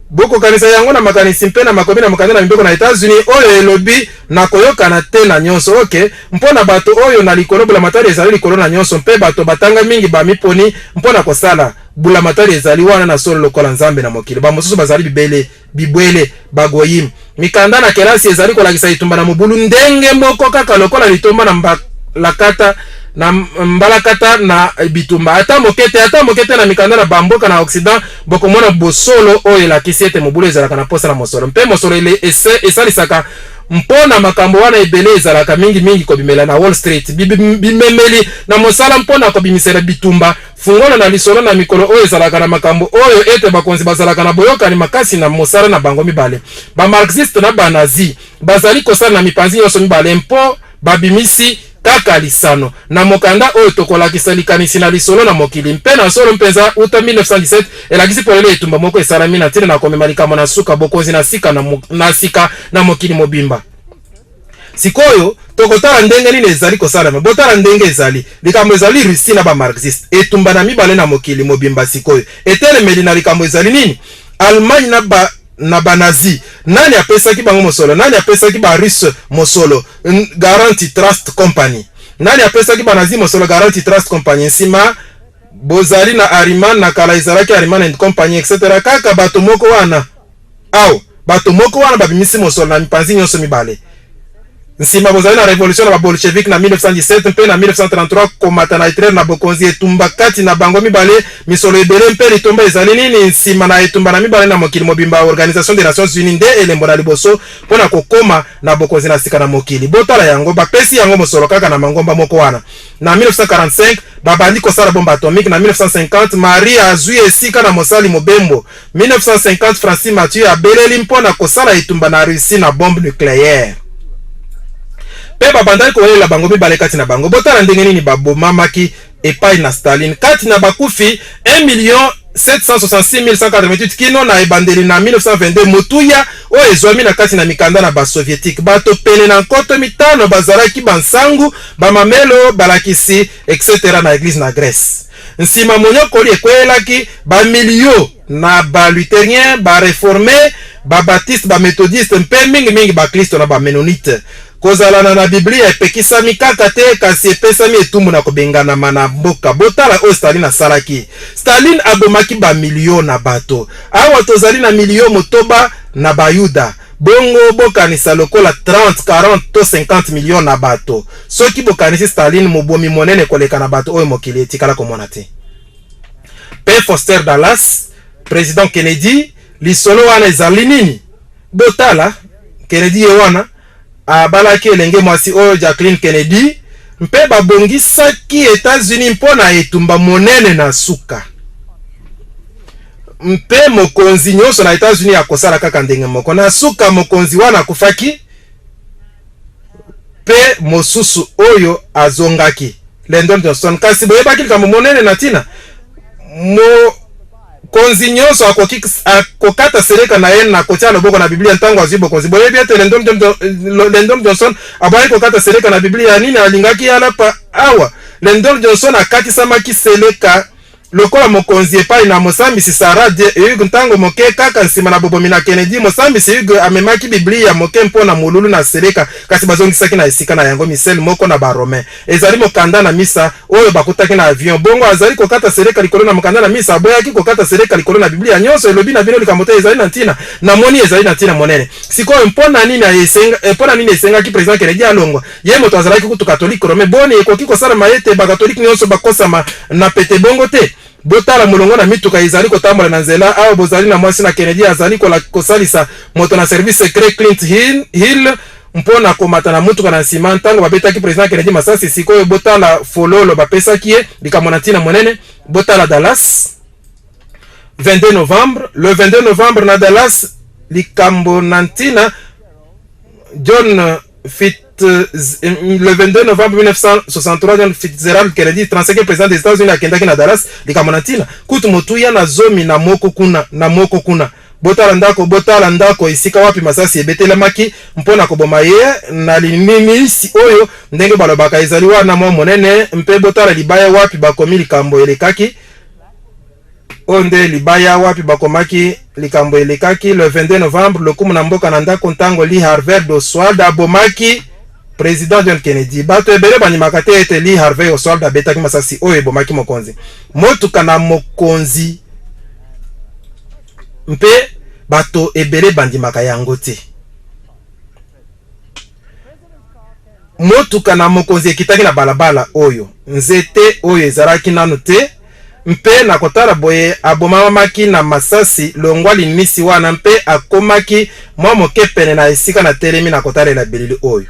Bokokanisa yango na makanisi mpe na makomi na mokanda na mibeko na Etats-Unis oyo elobi na koyokana te na nyonso. Ok, mpo na bato oyo na likolo, bulamatari ezali likolo na nyonso, mpe bato batanga mingi bamiponi mpo na kosala bulamatari ezali wana na solo lokola Nzambe na mokili. Bamosusu bazali bibele, bibwele, bagoyim. Mikanda na kelasi ezali kolakisa etumba na mobulu ndenge moko kaka lokola litomba na mbalakata na mbalakata na bitumba. Ata moke te, ata moke te na mikanda na bamboka na Occident bokomona bosolo oyo elakisi ete mobulu ezalaka na mposa na mosolo mpe mosolo esalisaka mpo na makambo wana ebele ezalaka mingimingi kobimela na Wall Street bimemeli na mosala mpo na kobimisela bitumba fungola na lisolo na mikolo oyo ezalaka na makambo oyo ete bakonzi bazalaka na boyokani makasi na mosala na bango mibale. Bamarxiste na Banazi bazali kosala na mipanzi nyonso mibale mpo babimisi kaka lisano. Na mokanda oyo tokolakisa likanisi na lisolo na mokili mpe na solo mpenza uta 1917 elakisi polele etumba moko esalami na ntina na komema likambo na suka, bokonzi na sika na, na sika na mokili mobimba. Sikoyo tokotala ndenge nini ezali kosalema. Botala ndenge ezali. Likambo ezali Russie na ba Marxiste. Etumba na mibale na mokili mobimba sikoyo. Etelemeli na likambo ezali nini? Allemagne na ba na ba Nazi. Nani apesaki bango mosolo? Nani apesaki ba Russe mosolo? Guarantee Trust Company. Nani apesaki ba Nazi mosolo? Guarantee Trust Company. Nsima bozali na Harriman, na kala ezalaki Harriman and Company, etc. Kaka bato moko wana. Awa, bato moko wana babimisi mosolo na mipanzi nyonso mibale. Nsima bozali na revolution na ba-bolchevik na 1917 mpe na 1933 komata na Hitler na bokonzi, etumba kati na bango mibale, misolo ebele mpe litomba ezali nini? Nsima na etumba na mibale na mokili mobimba, Organisation des Nations Unies nde elembo na liboso mpo na kokoma na bokonzi na sika na mokili. Botala yango, bapesi yango mosolo kaka na mangomba moko wana. Na 1945, babandi kosala bombe atomique. Na 1950, Marie azwi esika na mosali mobembo. 1950, Francis Mathieu abeleli mpo na kosala etumba na Russie na bombe nucleaire. Mpe babandaki kowelela bango mibale kati na bango. Botala ndenge nini babomamaki epai na Staline. Kati na bakufi 1 766 188 kino na ebandeli na 1922, motuya oyo ezwami na kati na mikanda na basovietike, bato pene na 5000 bazalaki bansangu, bamamelo, balakisi, etc. na eglise na Grèce. Nsima monyokoli ekweyelaki bamilio na ba-Lutherien, ba-Reforme, ba-Baptiste, ba-Methodiste mpe mingimingi baklisto na ba-Mennonite. Kozalana na Biblia epekisami kaka te, kasi epesami etumbu na kobenganama na mboka. Botala oyo Staline asalaki. Staline abomaki bamilio na bato. Awa tozali na milio 6 na Bayuda. Bongo bokanisa lokola 30, 40 to 50 milio na bato. Soki bokanisi Staline mobomi monene koleka na bato oyo mokili etikala komona te. Pe Foster Dallas, President Kennedy, lisolo wana ezali nini? Botala, Kennedy ye wana abalaki elenge mwasi oyo Jacqueline Kennedy, mpe babongisaki Etats-Unis mpo na etumba monene na suka. Mpe mokonzi nyonso na Etats-Unis akosala kaka ndenge moko. Na suka mokonzi wana akufaki. Mpe mosusu oyo azongaki, Lyndon Johnson. Kasi boyebaki likambo monene na ntina? Mokonzi nyonso akoki akokata seleka na ye na kotia loboko na Biblia ntango azwi bokonzi. Boyebi ete Lyndon Johnson aboyaki kokata seleka na Biblia. Nini alingaki alapa awa? Lyndon Johnson akatisamaki seleka lokola mokonzi epai na mosambisi Sarah D. Hughes ntango moke kaka nsima na bobomi na Kennedy. Mosambisi Hughes amemaki Biblia moke mpo na molulu na seleka, kasi bazongisaki na esika na yango missel moko na Barome. Ezali mokanda na misa oyo bakutaki na avion. Bongo azali kokata seleka likolo na mokanda na misa. Aboyaki kokata seleka likolo na Biblia. Nyonso elobi na bino likambo te ezali na ntina. Namoni ezali na ntina monene. Sikoyo, mpo na nini esenga, mpo na nini esengaki President Kennedy alongwa? Ye moto azalaki kutu Katolike Romain. Boni ekoki kosalama ete Bakatolike nyonso bakosama na pete bongo te? Botala molongo na mituka ezali kotambola na nzela. Awa bozali na mwasi na Kennedy azali kosalisa moto na service secret Clint Hill mpo na komata na motuka na nsima ntango babetaki President Kennedy masasi. Sikoyo botala fololo bapesaki ye, likambo na ntina monene. Botala Dallas, 22 novembre, le 22 novembre na Dallas, likambo na ntina. John Fit le 22 novembre 1963, John Fitzgerald Kennedy, 35e président des États-Unis, akendaki na Dallas, likambo na ntina. Kutu motuya na 11 kuna na moko kuna. Botala ndako, botala ndako esika wapi masasi ebetelemaki mpo na koboma ye na lininisi oyo, ndenge balobaka, ezali wana mwa monene. Mpe botala libaya wapi bakomi likambo elekaki. Oyo nde libaya wapi bakomaki likambo elekaki le 22 novembre, lokumu na mboka na ndako, ntango Lee Harvey Oswald abomaki President John Kennedy. Bato ebele bandimaka te ete Lee Harvey Oswald abetaki masasi oyo ebomaki mokonzi. Motuka na mokonzi mpe bato ebele bandimaka yango te. Motuka na mokonzi ekitaki na balabala oyo nzete oyo ezalaki nanu te, mpe na kotala boye abomamaki na masasi longwa linisi wana mpe akomaki mwa moke pene na esika natelemi na kotalela bilili oyo.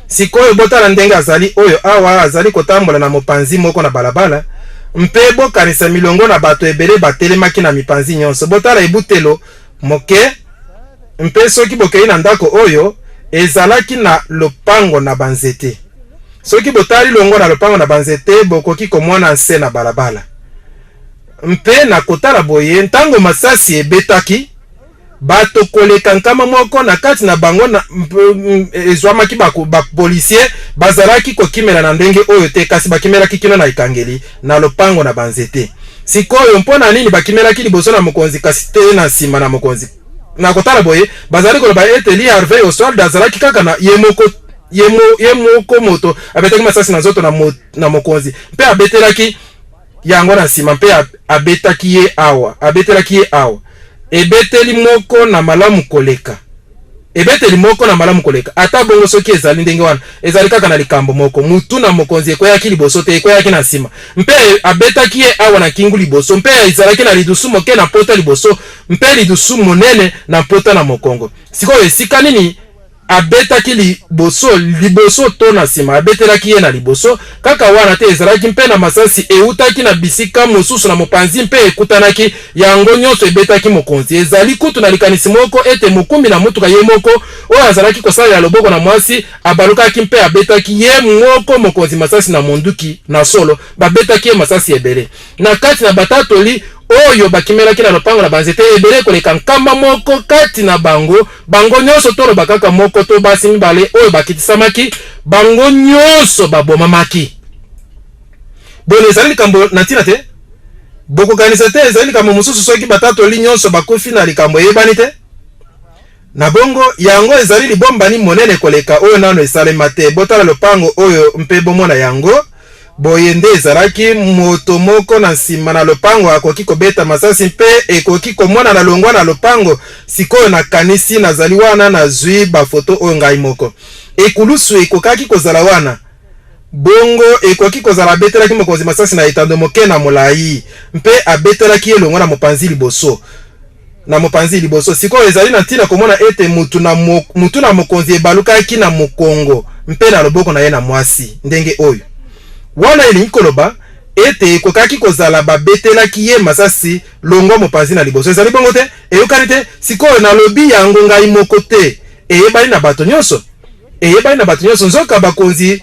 Sikoyo botala ndenge azali oyo awa azali kotambola na mopanzi moko na balabala, mpe bokanisa milongo na bato ebele batelemaki na mipanzi nyonso. Botala ebutelo moke, mpe soki bokei na ndako oyo ezalaki na lopango na banzete. Soki botali longwa na lopango na banzete, bokoki komona nse na balabala. Mpe na kotala boye, ntango masasi ebetaki, bato koleka 100 na kati na bango na, ezwamaki bapolisier bazalaki kokimela na ndenge oyo te, kasi bakimelaki kino na ekangeli na lopango na banzete. Sikoyo, mpo na nini bakimelaki liboso na mokonzi kasi te na nsima na mokonzi? Na kotala boye, bazali koloba ete Lee Harvey Oswald azalaki kaka na ye moko ye, mo, ye moko moto abetaki masasi na nzoto na, mo, na mokonzi mpe abetelaki yango na nsima mpe abetaki ye awa, abetelaki ye awa ebeteli moko na malamu koleka, ebeteli moko na malamu koleka. Ata bongo, soki ezali ndenge wana, ezali kaka na likambo moko: mutu na mokonzi ekweyaki liboso te, ekweyaki na nsima. Mpe abetaki ye awa na kingu liboso, mpe ezalaki na lidusu moke na mpota liboso mpe lidusu monene na mpota na mokongo. Sikoyo, esika nini abetaki liboso, liboso to na nsima? Abetelaki ye na liboso. Kaka wana te, ezalaki mpe na masasi eutaki na bisika mosusu na mopanzi mpe ekutanaki, yango nyonso ebetaki mokonzi. Ezali kutu na likanisi moko ete mokumbi na motuka ye moko, oyo azalaki kosalela loboko na mwasi, abalukaki mpe abetaki ye moko mokonzi masasi na monduki. Na solo, babetaki ye masasi ebele. Na kati na batatoli oyo bakimelaki na lopango na banzete, ebele koleka 100 kati na bango, bango nyonso, toloba kaka moko to basi mibale oyo bakitisamaki, bango nyonso babomamaki. Boni, ezali likambo na ntina te? Bokokanisa te ezali likambo mosusu soki batatoli nyonso bakufi na likambo eyebani te? Na bongo, yango ezali libombani monene koleka oyo nano esalema te. Botala lopango oyo mpe bomona yango. Boye nde ezalaki, moto moko na nsima na lopango akoki kobeta masasi mpe ekoki komonana longwa na lopango. Sikoyo nakanisi nazali wana, nazwi bafoto oyo ngai moko. Ekulusu ekokaki kozala wana. Bongo ekoki kozala abetelaki mokonzi masasi na etando moke na molai, mpe abetelaki ye longwa na mopanzi liboso. Na mopanzi liboso. Sikoyo ezali na ntina komona ete mutu na, mo, mutu na mokonzi ebalukaki na mokongo mpe na loboko na ye na mwasi, ndenge oyo. Wana elingi koloba ete ekokaki kozala babetelaki ye masasi longwa mopanzi na liboso. Ezali bongo te? Eyokani te? Sikoyo nalobi yango ngai moko te, eyebani na bato nyonso. Eyebani na bato nyonso, nzoka bakonzi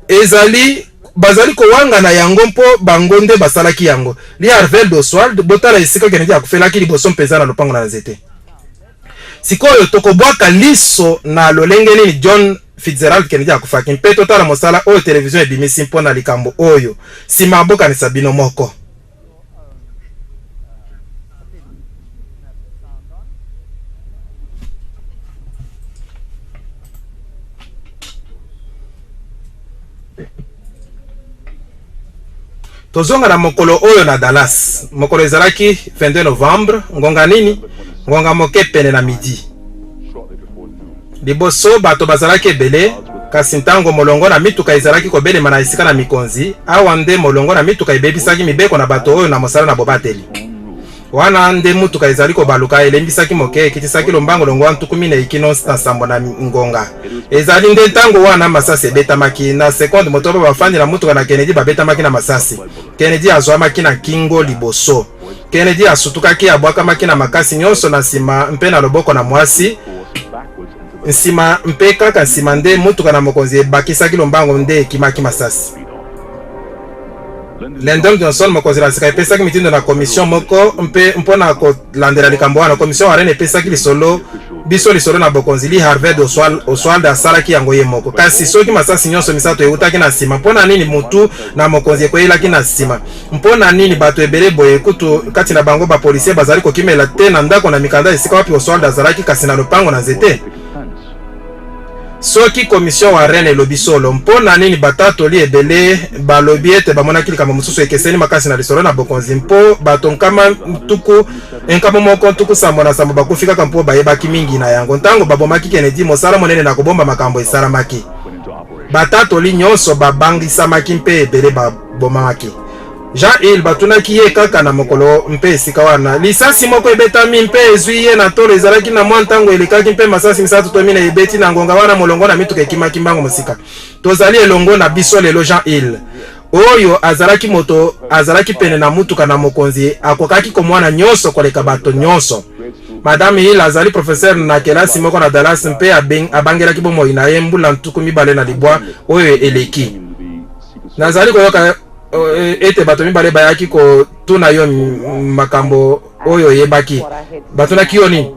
ezali bazali kowangana yango mpo bango nde basalaki yango. Lee Harvey Oswald, botala esika Kennedy akufelaki liboso mpenza na lopango na nzete. Sikoyo tokobwaka liso na lolenge nini John Fitzgerald Kennedy akufaki mpe totala mosala oyo televizio ebimisi mpo na likambo oyo. Nsima bokanisa bino moko. Tozonga na mokolo oyo na Dallas. Mokolo ezalaki 22 Novembre, ngonga nini? Ngonga moke pene na midi. Liboso bato bazalaki ebele, kasi ntango molongo na mituka ezalaki kobelema na esika na mikonzi, awa nde molongo na mituka ebebisaki mibeko na bato oyo na mosala na bobateli. Wana nde motuka ezali kobaluka, elembisaki moke, ekitisaki lombango longwa 40 kino na 7 na ngonga. Ezali nde ntango wana masasi ebetamaki. Na sekonde 6 bafandi na motuka na Kennedy babetamaki na masasi. Kennedy azwamaki na nkingo liboso. Kennedy asutukaki, abwakamaki na makasi nyonso na nsima mpe na loboko na mwasi nsima, mpe kaka nsima nde motuka na mokonzi ebakisaki lombango nde ekimaki masasi. Lyndon Johnson, mokonzi na sika, epesaki mitindo na commission moko mpe mpo na kolandela likambo wana. Commission Warren epesaki lisolo biso lisolo na bokonzi. Lee Harvey Oswald, Oswald asalaki yango ye moko. Kasi soki masasi nyonso misato eutaki na nsima, mpo na nini mutu na mokonzi ekweyelaki na nsima? Mpo na nini bato ebele boye, kutu kati na bango bapolisie, bazali kokimela te na ndako na mikanda esika wapi Oswald azalaki, kasi na lopango na nzete? Soki Commission Warren elobi solo, mpo na nini batatoli ebele balobi ete bamonaki likambo mosusu ekeseni makasi na lisolo na bokonzi? Mpo bato 177 bakufi kaka mpo bayebaki mingi na yango. Ntango babomaki Kennedy, mosala monene na kobomba makambo esalamaki. Batatoli nyonso babangisamaki mpe ebele babomamaki. Jean Hill batunaki ye kaka na mokolo mpe esika wana. Lisasi moko ebetami mpe ezwi ye na tolo. Ezalaki na mwa ntango elekaki mpe masasi misato to minei ebeti na ngonga wana molongo na mituka ekimaki mbango mosika. Tozali elongo na biso lelo Jean Hill oyo azalaki moto azalaki pene na motuka na mokonzi akokaki komwana nyonso koleka bato nyonso. Madame Hill azali professeur na kelasi moko na Dallas mpe abangelaki bomoi na ye mbula 29 oyo eleki. Nazali koyoka ete bato mibale bayaki kotuna yo makambo oyo oyebaki. Batunaki yo nini?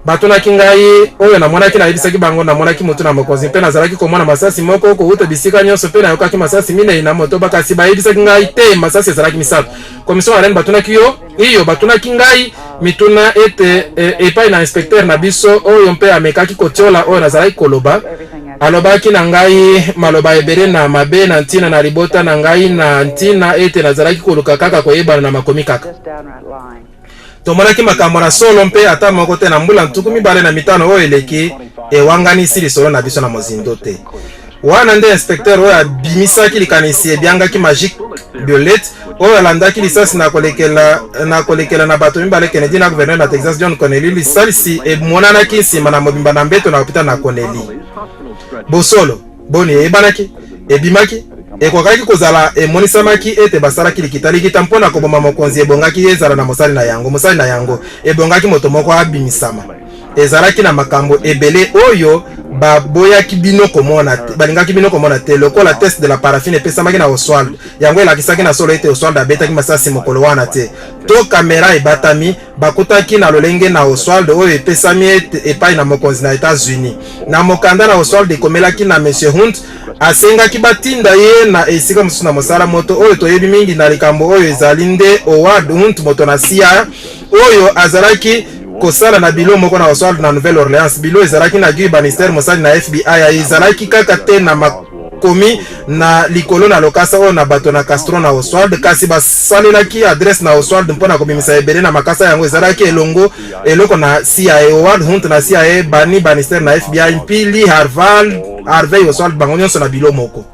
Batunaki ngai oyo namonaki. Nayebisaki bango namonaki motu na mokonzi mpe nazalaki komona masasi moko kowuta bisika nyonso mpe nayokaki masasi minei na motoba, kasi bayebisaki ngai te masasi ezalaki misato. Commission Warren batunaki yo? Iyo, batunaki ngai mituna ete epai na inspecteur na biso oyo mpe amekaki kotiola oyo nazalaki koloba. Alobaki na ngai maloba ebele na mabe na ntina na libota na ngai na ntina ete nazalaki koluka kaka koyebana na makomi kaka. Tomonaki makambo na solo mpe ata moko te na mbula 25 oyo eleki ewanganisi lisolo na biso na mozindo te. Wana nde inspecteur oyo abimisaki likanisi ebiangaki Magic Bullet, oyo alandaki lisasi na kolekela na kolekela na bato mibale Kennedy na gouverneur na Texas John Connally. Lisalisi emonanaki nsima na mobimba na mbeto na hôpital na Connally. Bosolo boni eyebanaki, ebimaki, ekokaki kozala emonisamaki ete basalaki likita likita mpo na koboma mokonzi. Ebongaki ezala na mosali na yango mosali na yango ebongaki moto moko abimisama. Ezalaki na makambo ebele oyo baboyaki bino komona te, balingaki bino komona te, lokola test de la paraffine epesamaki na Oswald. Yango elakisaki na solo ete Oswald abetaki masasi mokolo wana te. To kamera ebatami bakutaki na lolenge na Oswald oyo epesami ete epai na mokonzi na Etats-Unis. Na mokanda na Oswald ekomelaki na Monsieur Hunt, asengaki batinda ye na esika mosusu na mosala. Moto oyo toyebi mingi na likambo oyo ezali nde Howard Hunt, moto na CIA oyo azalaki kosala na bilo moko na Oswald na Nouvelle-Orleans. Bilo ezalaki na Guy Bannister, mosali na FBI. Ezalaki kaka te na makomi na likolo na lokasa oyo na bato na Castro na Oswald, kasi basalelaki adresse na Oswald mpo na kobimisa ebele na makasa yango. Ezalaki elongo eloko na CIA, Howard Hunt na CIA, Barney Bannister na FBI, mpe Lee Harvey Oswald, bango nyonso na bilo moko.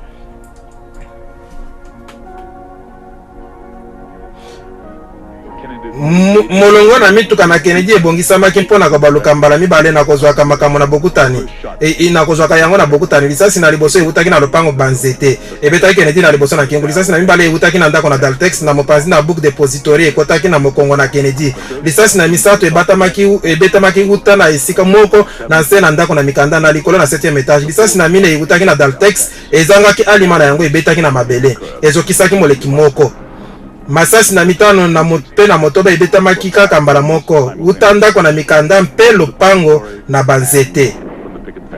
Molongo na mituka na Kennedy ebongisamaki mpo na kobaluka mbala mibale na kozwaka makambo na bokutani e, e, na kozwaka yango na bokutani. Lisasi na liboso ewutaki na lopango banzete, ebetaki Kennedy na liboso na nkingo. Lisasi na mibale ewutaki na ndako na Daltex na mopanzi na Book Depository, ekotaki na mokongo na Kennedy. Lisasi na misato ebatamaki ebetamaki uta na esika moko na nse na ndako na mikanda na likolo na 7e etage. Lisasi na minei ewutaki na Daltex, ezangaki alima na yango, ebetaki na mabele, ezokisaki moleki moko. Masasi na mitano na mpe na motoba ebetamaki kaka mbala moko uta ndako na mikanda mpe lopango na banzete.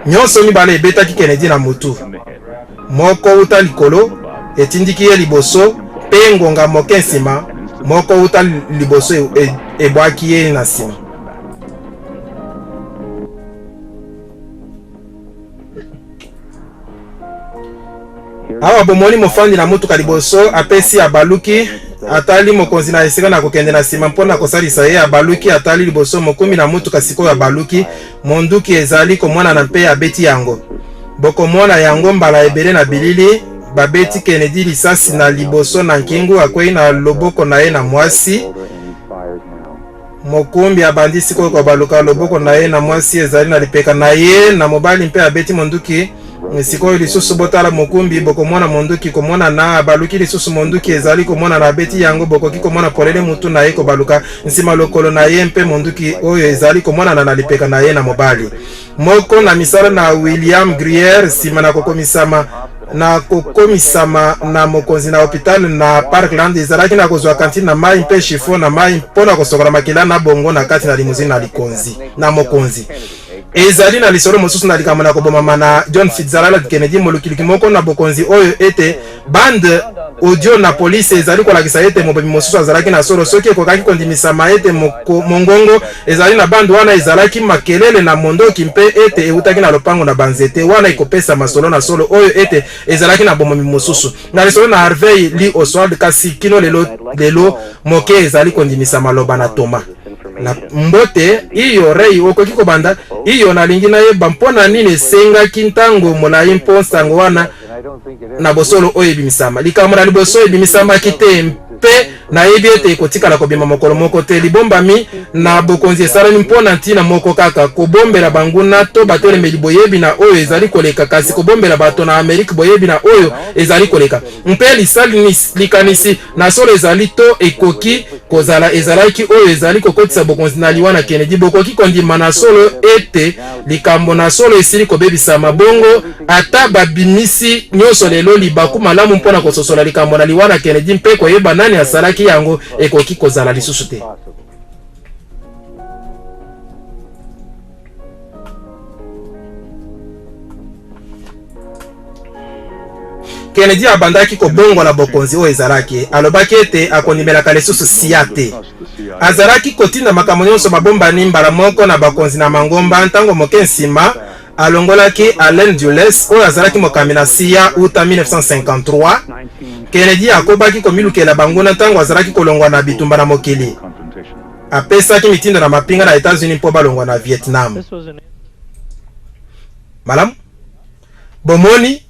Nyonso mibale ebetaki Kennedy na motu. Moko uta likolo etindiki ye liboso mpe ngonga moke nsima, moko uta liboso ebwaki ye na nsima. Awa bomoni mofandi na motuka liboso apesi abaluki atali mokonzi na esika na kokende na nsima mpo na kosalisa ye. Abaluki atali liboso, mokumbi na motuka sikoyo abaluki, monduki ezali komonana mpe abeti yango. Bokomona yango mbala ebele na bilili. Babeti Kennedy lisasi na liboso na nkingu, akwei na loboko na ye na mwasi. Mokumbi abandi sikoyo kobaluka, loboko na ye na mwasi ezali na lipeka na ye na mobali mpe abeti monduki. Sikoyo lisusu botala mokumbi, bokomona monduki komonana. Abaluki lisusu, monduki ezali komonana, abeti yango. Bokoki komona polele mutu na ye kobaluka, nsima lokolo na ye mpe monduki oyo ezali komonana na lipeka na ye na mobali. Moko na misala na William Grier nsima na kokomisama na kokomisama na mokonzi na hopital na Parkland ezalaki na kozwa kantine na mai mpe chiffon na mai mpo na kosokola makila na bongo na kati na limousine na likonzi na mokonzi. Ezali na lisolo mosusu na likambo na kobomama na John Fitzgerald Kennedy, molukiluki moko na bokonzi oyo ete bande audio na polisi ezali kolakisa ete mobomi mosusu azalaki na solo. Soki ekokaki kondimisama ete mongongo ezali na bande wana ezalaki makelele na mondoki mpe ete eutaki na lopango na banzete wana, ekopesa masolo na solo oyo ete ezalaki na bomomi mosusu. Na lisolo na Harvey Lee Oswald, kasi kino lelo, lelo moke ezali kondimisa maloba na Thomas. Na mbote, iyo, Ray, okoki kobanda. Iyo, nalingi nayeba mpo na nini esengaki ntango molai mpo nsango wana na bosolo oyo ebimisama. Likambo na liboso ebimisamaki te, mpe nayebi ete ekotikala kobima mokolo moko te. Libombami na bokonzi esalami mpo na ntina moko kaka, kobombela banguna to batelemeli boyebi na oyo ezali koleka, kasi kobombela bato na Amerike boyebi na oyo ezali koleka. Mpe lisali, likanisi na solo ezali to ekoki kozala ezalaki oyo ezali kokotisa bokonzi na liwa na Kennedy. Bokoki kondima na solo ete likambo na solo esili kobebisama. Bongo ata babimisi nyonso lelo, libaku malamu mpo na kososola likambo na liwa na Kennedy mpe koyeba nani asalaki yango ekoki kozala lisusu te. Kennedy abandaki kobongola bokonzi oyo ezalaki. Alobaki ete akondimelaka lisusu CIA te. Azalaki kotinda makambo nyonso mabombani mbala moko na bakonzi na mangomba. Ntango moke nsima, alongolaki Allen Dulles, oyo azalaki mokambi na CIA uta 1953. Kennedy akobaki komilukela banguna ntango azalaki kolongwa na bitumba na mokili. Apesaki mitindo na mapinga na Etats-Unis mpo balongwa na Vietnam. Malamu. Bomoni,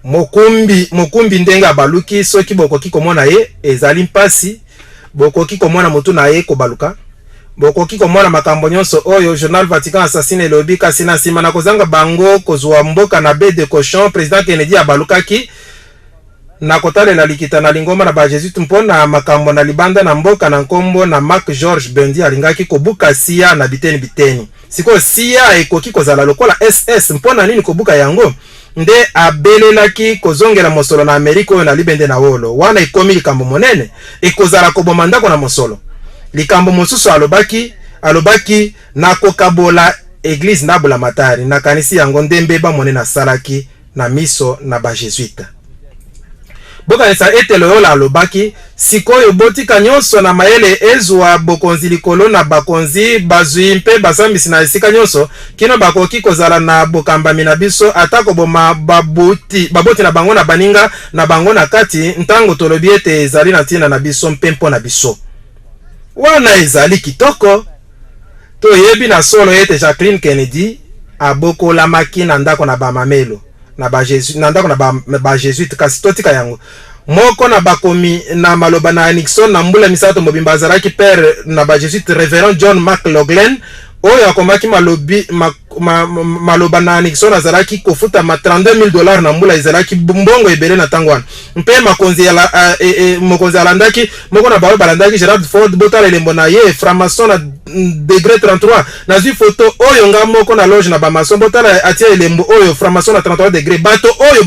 mokumbi, mokumbi ndenge abaluki, soki bokoki komona ye, ezali mpasi, bokoki komona motu na ye kobaluka. Bokoki komona makambo nyonso oyo Journal Vatican Assassin elobi, kasi na nsima na kozanga bango kozua mboka na Baie de Cochon, President Kennedy abalukaki na kotalela likita na lingomba na ba Jesuites mpo na makambo na libanda na mboka na nkombo na Mac George Bundy alingaki kobuka CIA na biteni biteni. Sikoyo CIA ekoki kozala lokola SS, mpo na nini kobuka yango? Nde abelelaki kozongela mosolo na Amerika oyo na libende na wolo. Wana ekomi likambo monene. Ekozala koboma ndako na mosolo. Likambo mosusu alobaki, alobaki, Nakokabola eglise na bulamatari. Nakanisi yango nde mbeba monene asalaki na miso na ba Jesuites. Bokanisa ete Loyola alobaki, Sikoyo botika nyonso na mayele ezua bokonzi likolo na bakonzi, bazwi mpe basambisi na esika nyonso, kino bakoki kozala na bokambami na biso, ata koboma baboti, baboti na bango na baninga na bango na kati, ntango tolobi ete ezali na ntina na biso mpe mpo na biso. Wana ezali kitoko. Toyebi na solo ete Jacqueline Kennedy abokolamaki na ndako na ba mamelo na ba Jesu, na ndako na ba, ba Jesuite, kasi totika yango. Moko na bakomi na maloba na Nixon na mbula misato mobimba azalaki père na ba Jesuite Reverend John McLaughlin, oyo akomaki malobi, ma, ma, maloba na Nixon azalaki kofutama 32,000 dollars na mbula. Ezalaki mbongo ebele na ntango wana. Mpe makonzi ya la, e, e, mokonzi alandaki moko na baoyo balandaki Gerald Ford. Botala elembo na ye, franc-maçon na degré 33. Nazwi foto oyo nga moko na loge na bamaçon. Botala, atia elembo oyo, franc-maçon na 33 degré. Bato oyo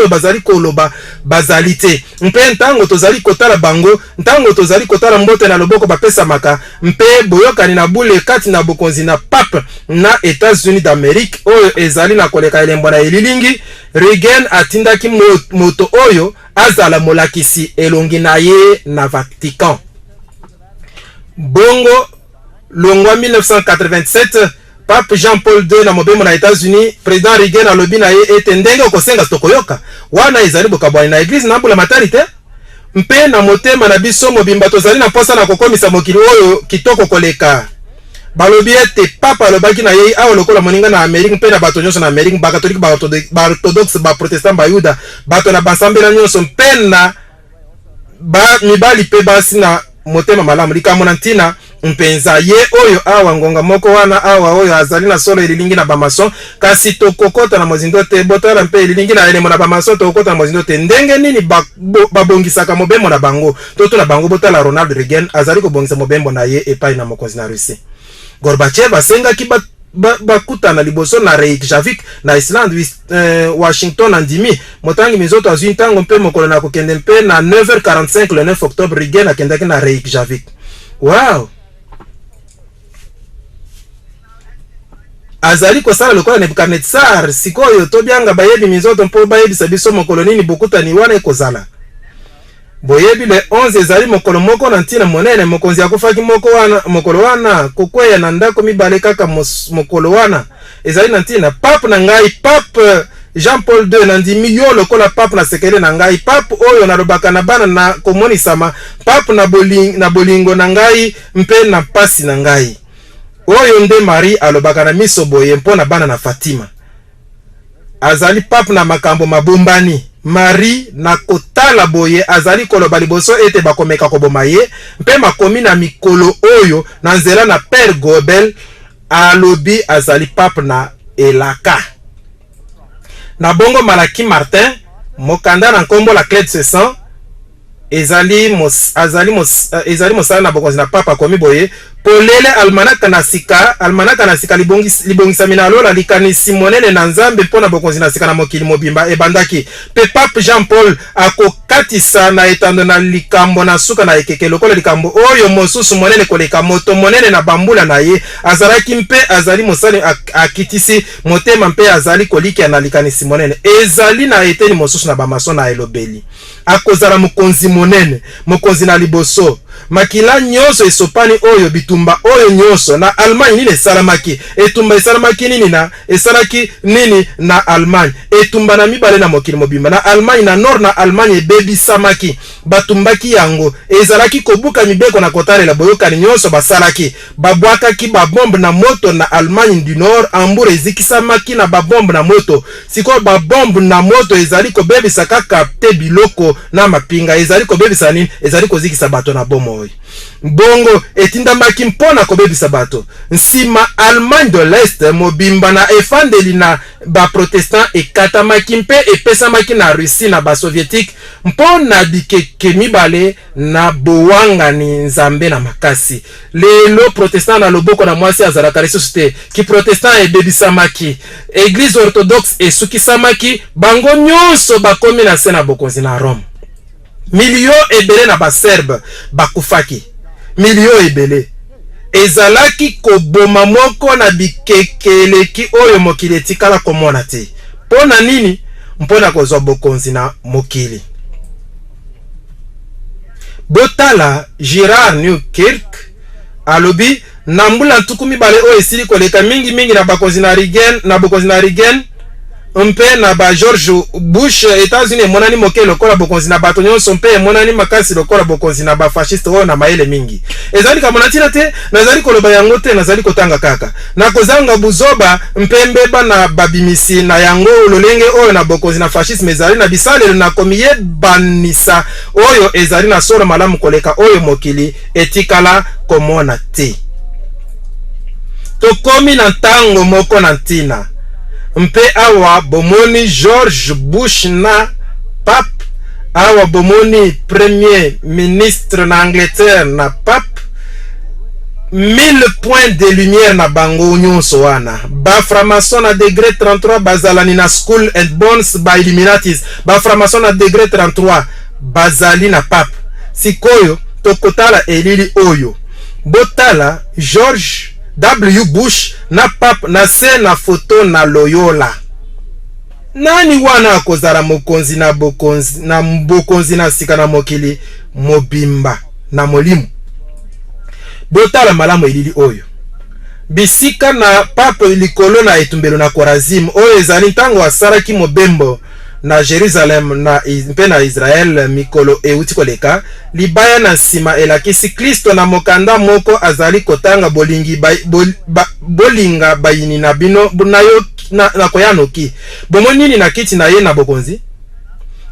bazali koloba bazali te. Mpe ntango tozali kotala bango, ntango tozali kotala mbote na loboko bapesamaka mpe boyokani na bule kati na bokonzi na pape na États-Unis d'Amérique, oyo ezali na koleka elembo na elilingi. Reagan atindaki moto oyo azala molakisi elongi na ye na Vatican. Bongo longwa 1987, Pape Jean Paul II na mobembo na États-Unis, président Reagan alobi na ye ete ndenge okosenga tokoyoka. Wana ezali bokabwani na église na mbula matari te. Mpe na motema na biso mobimba tozali na mposa na kokomisa mokili oyo kitoko koleka. Balobi ete papa alobaki na ye awa lokola moninga na Amerike mpe na bato nyonso na Amerike, bakatolike, baorthodoxe, baprotestant, bayuda, bato na basambela nyonso, mpe na ba mibali mpe basi na motema malamu. Likambo na ntina mpenza ye oyo awa ngonga moko wana awa oyo azali na solo elilingi na bamaçon, kasi tokokota na mozindo te. Botala mpe elilingi na elembo na bamaçon. Tokokota na mozindo te. Ndenge nini babongisaka mobembo na bango? Totuna bango. Botala Ronald Reagan azali kobongisa mobembo na ye epai na mokonzi na Russie. Gorbachev asengaki bakutana liboso na Reykjavik na Islande. Washington andimi. Motangi minzoto azwi ntango mpe mokolo na kokende, mpe na 9h45 le 9 octobre, Reagan akendaki na Reykjavik. Wow, azali kosala lokola Nebukadnetsar. Sikoyo tobianga bayebi minzoto mpo bayebisa biso mokolo nini bokutani wana ekozala. Boyebi, le 11 ezali mokolo moko na ntina monene. Mokonzi akufaki moko wana, mokolo wana. Kokweya na ndako mibale kaka mokolo wana ezali na ntina. Pape na ngai, Pape Jean Paul II, nandimi yo lokola pape na sekele na ngai, pape oyo nalobaka na bana na komonisama, pape na bolingo na ngai mpe na mpasi na ngai. Oyo nde Marie alobaka na miso boye mpo na bana na Fatima. Azali pape na makambo mabombani. Marie na kotala boye azali koloba liboso ete bakomeka koboma ye, mpe makomi na mikolo oyo na nzela na Père Gobel alobi azali pape na elaka. Na bongo Malaki Martin, mokanda na nkombo La Clé de ce sang, ezali mosala na bokonzi na papa, akomi boye polele: almanaka na sika, almanaka na sika libongisami na lola. Likanisi monene na Nzambe mpo na bokonzi na sika na mokili mobimba ebandaki, mpe Pape Jean Paul akokatisa na etando na likambo na suka na ekeke lokola likambo oyo mosusu monene koleka. Moto monene na bambula na ye azalaki mpe azali mosali akitisi motema mpe azali kolikia na likanisi monene. Ezali na eteni mosusu na bamaçon na elobeli akozala mokonzi monene, mokonzi na liboso. Makila nyonso esopani oyo, bitumba oyo nyonso na Allemagne, nini esalamaki? Etumba esalamaki nini na esalaki nini na Allemagne? Etumba na mibale na mokili mobimba na Allemagne, na nord na Allemagne ebebisamaki. Batumbaki yango, ezalaki kobuka mibeko na kotalela boyokani nyonso basalaki. Babwakaki babombe na moto na Allemagne du Nord. Hambourg ezikisamaki na babombe na moto. Sikoyo babombe na moto ezali kobebisa kaka te biloko na mapinga. Ezali kobebisa nini? Ezali kozikisa bato na bomoi. Bongo etindamaki mpo na kobebisa bato. Nsima Allemagne de l'Est mobimba na efandeli na baprotestant ekatamaki mpe epesamaki na Russie na basoviétique mpo na bikeke mibale na bowangani Nzambe na makasi. Lelo protestant na loboko na mwasi azalaka lisusu te. Kiprotestant ebebisamaki, église orthodoxe esukisamaki, bango nyonso bakomi na se na bokonzi na Rome. Milio ebele na baserbe bakufaki, milio ebele. Ezalaki koboma moko na bikeke eleki oyo mokili etikala komona te. Mpo na nini? Mpo na kozwa bokonzi na mokili. Botala Girard Newkirk alobi na mbula 20 oyo esili koleka, mingimingi na bakonzi na Reagan, na bokonzi na Reagan. mpe na ba George Bush. Etats-Unis emonani moke lokola bokonzi na bato nyonso mpe emonani makasi lokola bokonzi na bafasciste oyo na mayele mingi. Ezali likambo na ntina te, nazali koloba yango te, nazali kotanga kaka. Na kozanga buzoba mpe mbeba na babimisi na yango, lolenge oyo na bokonzi na fascisme ezali na bisalelo na komiyebanisa oyo ezali na solo malamu koleka oyo mokili etikala komona te. Tokomi na ntango moko na ntina. Mpe awa bomoni George Bush na Pape, awa bomoni Premier ministre na Angleterre na Pape, 1000 points de lumière na bango nyonso wana. Ba franc-maçon na degré 33 bazalani na Skull and Bones, ba Illuminatis. Ba franc-maçon na degré 33 bazali na Pape. Sikoyo tokotala elili oyo. Botala George W. Bush na Pape na se na foto na Loyola. Nani wana akozala mokonzi na bokonzi na bokonzi na sika na mokili mobimba na molimo? Botala malamu elili oyo. Bisika na Pape likolo na etumbelo na Korazim, oyo ezali ntango asalaki mobembo na Jerusalem na, mpe na Israel mikolo euti koleka. Libaya na nsima elakisi Klisto na mokanda moko azali kotanga bolingi ba, bo, ba, bolinga bayini na bino na yo na, na koya noki. Bomoni nini na kiti na ye na bokonzi?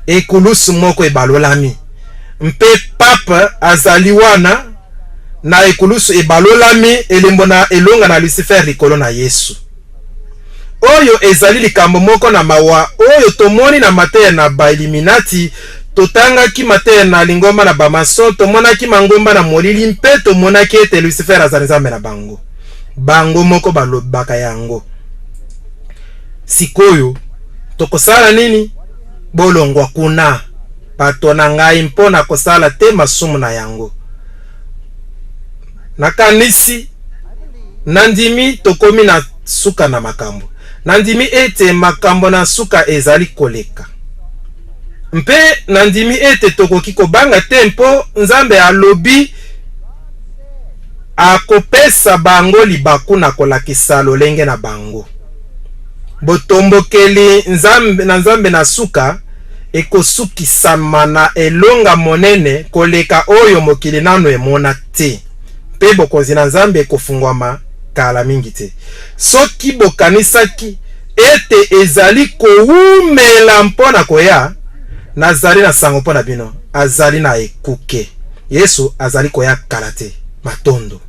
Ekulusu moko ebalolami. Mpe pape azali wana na ekulusu ebalolami, elembo na elonga na Lucifer likolo na Yesu. Oyo ezali likambo moko na mawa oyo tomoni na mateya na ba Illuminati. Totangaki mateya na lingomba na ba Maçon, tomonaki mangomba na molili mpe tomonaki ete Lucifer azali nzambe na bango. Bango moko balobaka yango. Sikoyo tokosala nini? Bolongwa kuna, bato na ngai, mpo na kosala te masumu na yango. Nakanisi, nandimi tokomi na suka na makambo. Nandimi ete makambo na suka ezali koleka. Mpe nandimi ete tokoki kobanga te mpo Nzambe alobi akopesa bango libaku na kolakisa lolenge na bango. Botombokeli Nzambe, na Nzambe na suka ekosukisama na elonga monene koleka oyo mokili nano emona te, mpe Bokonzi na Nzambe ekofungwama kala mingi te. Soki bokanisaki ete ezali kowumela mpo na koya, nazali na sango mpo na bino, azali na ekuke. Yesu azali koya kala te. Matondo.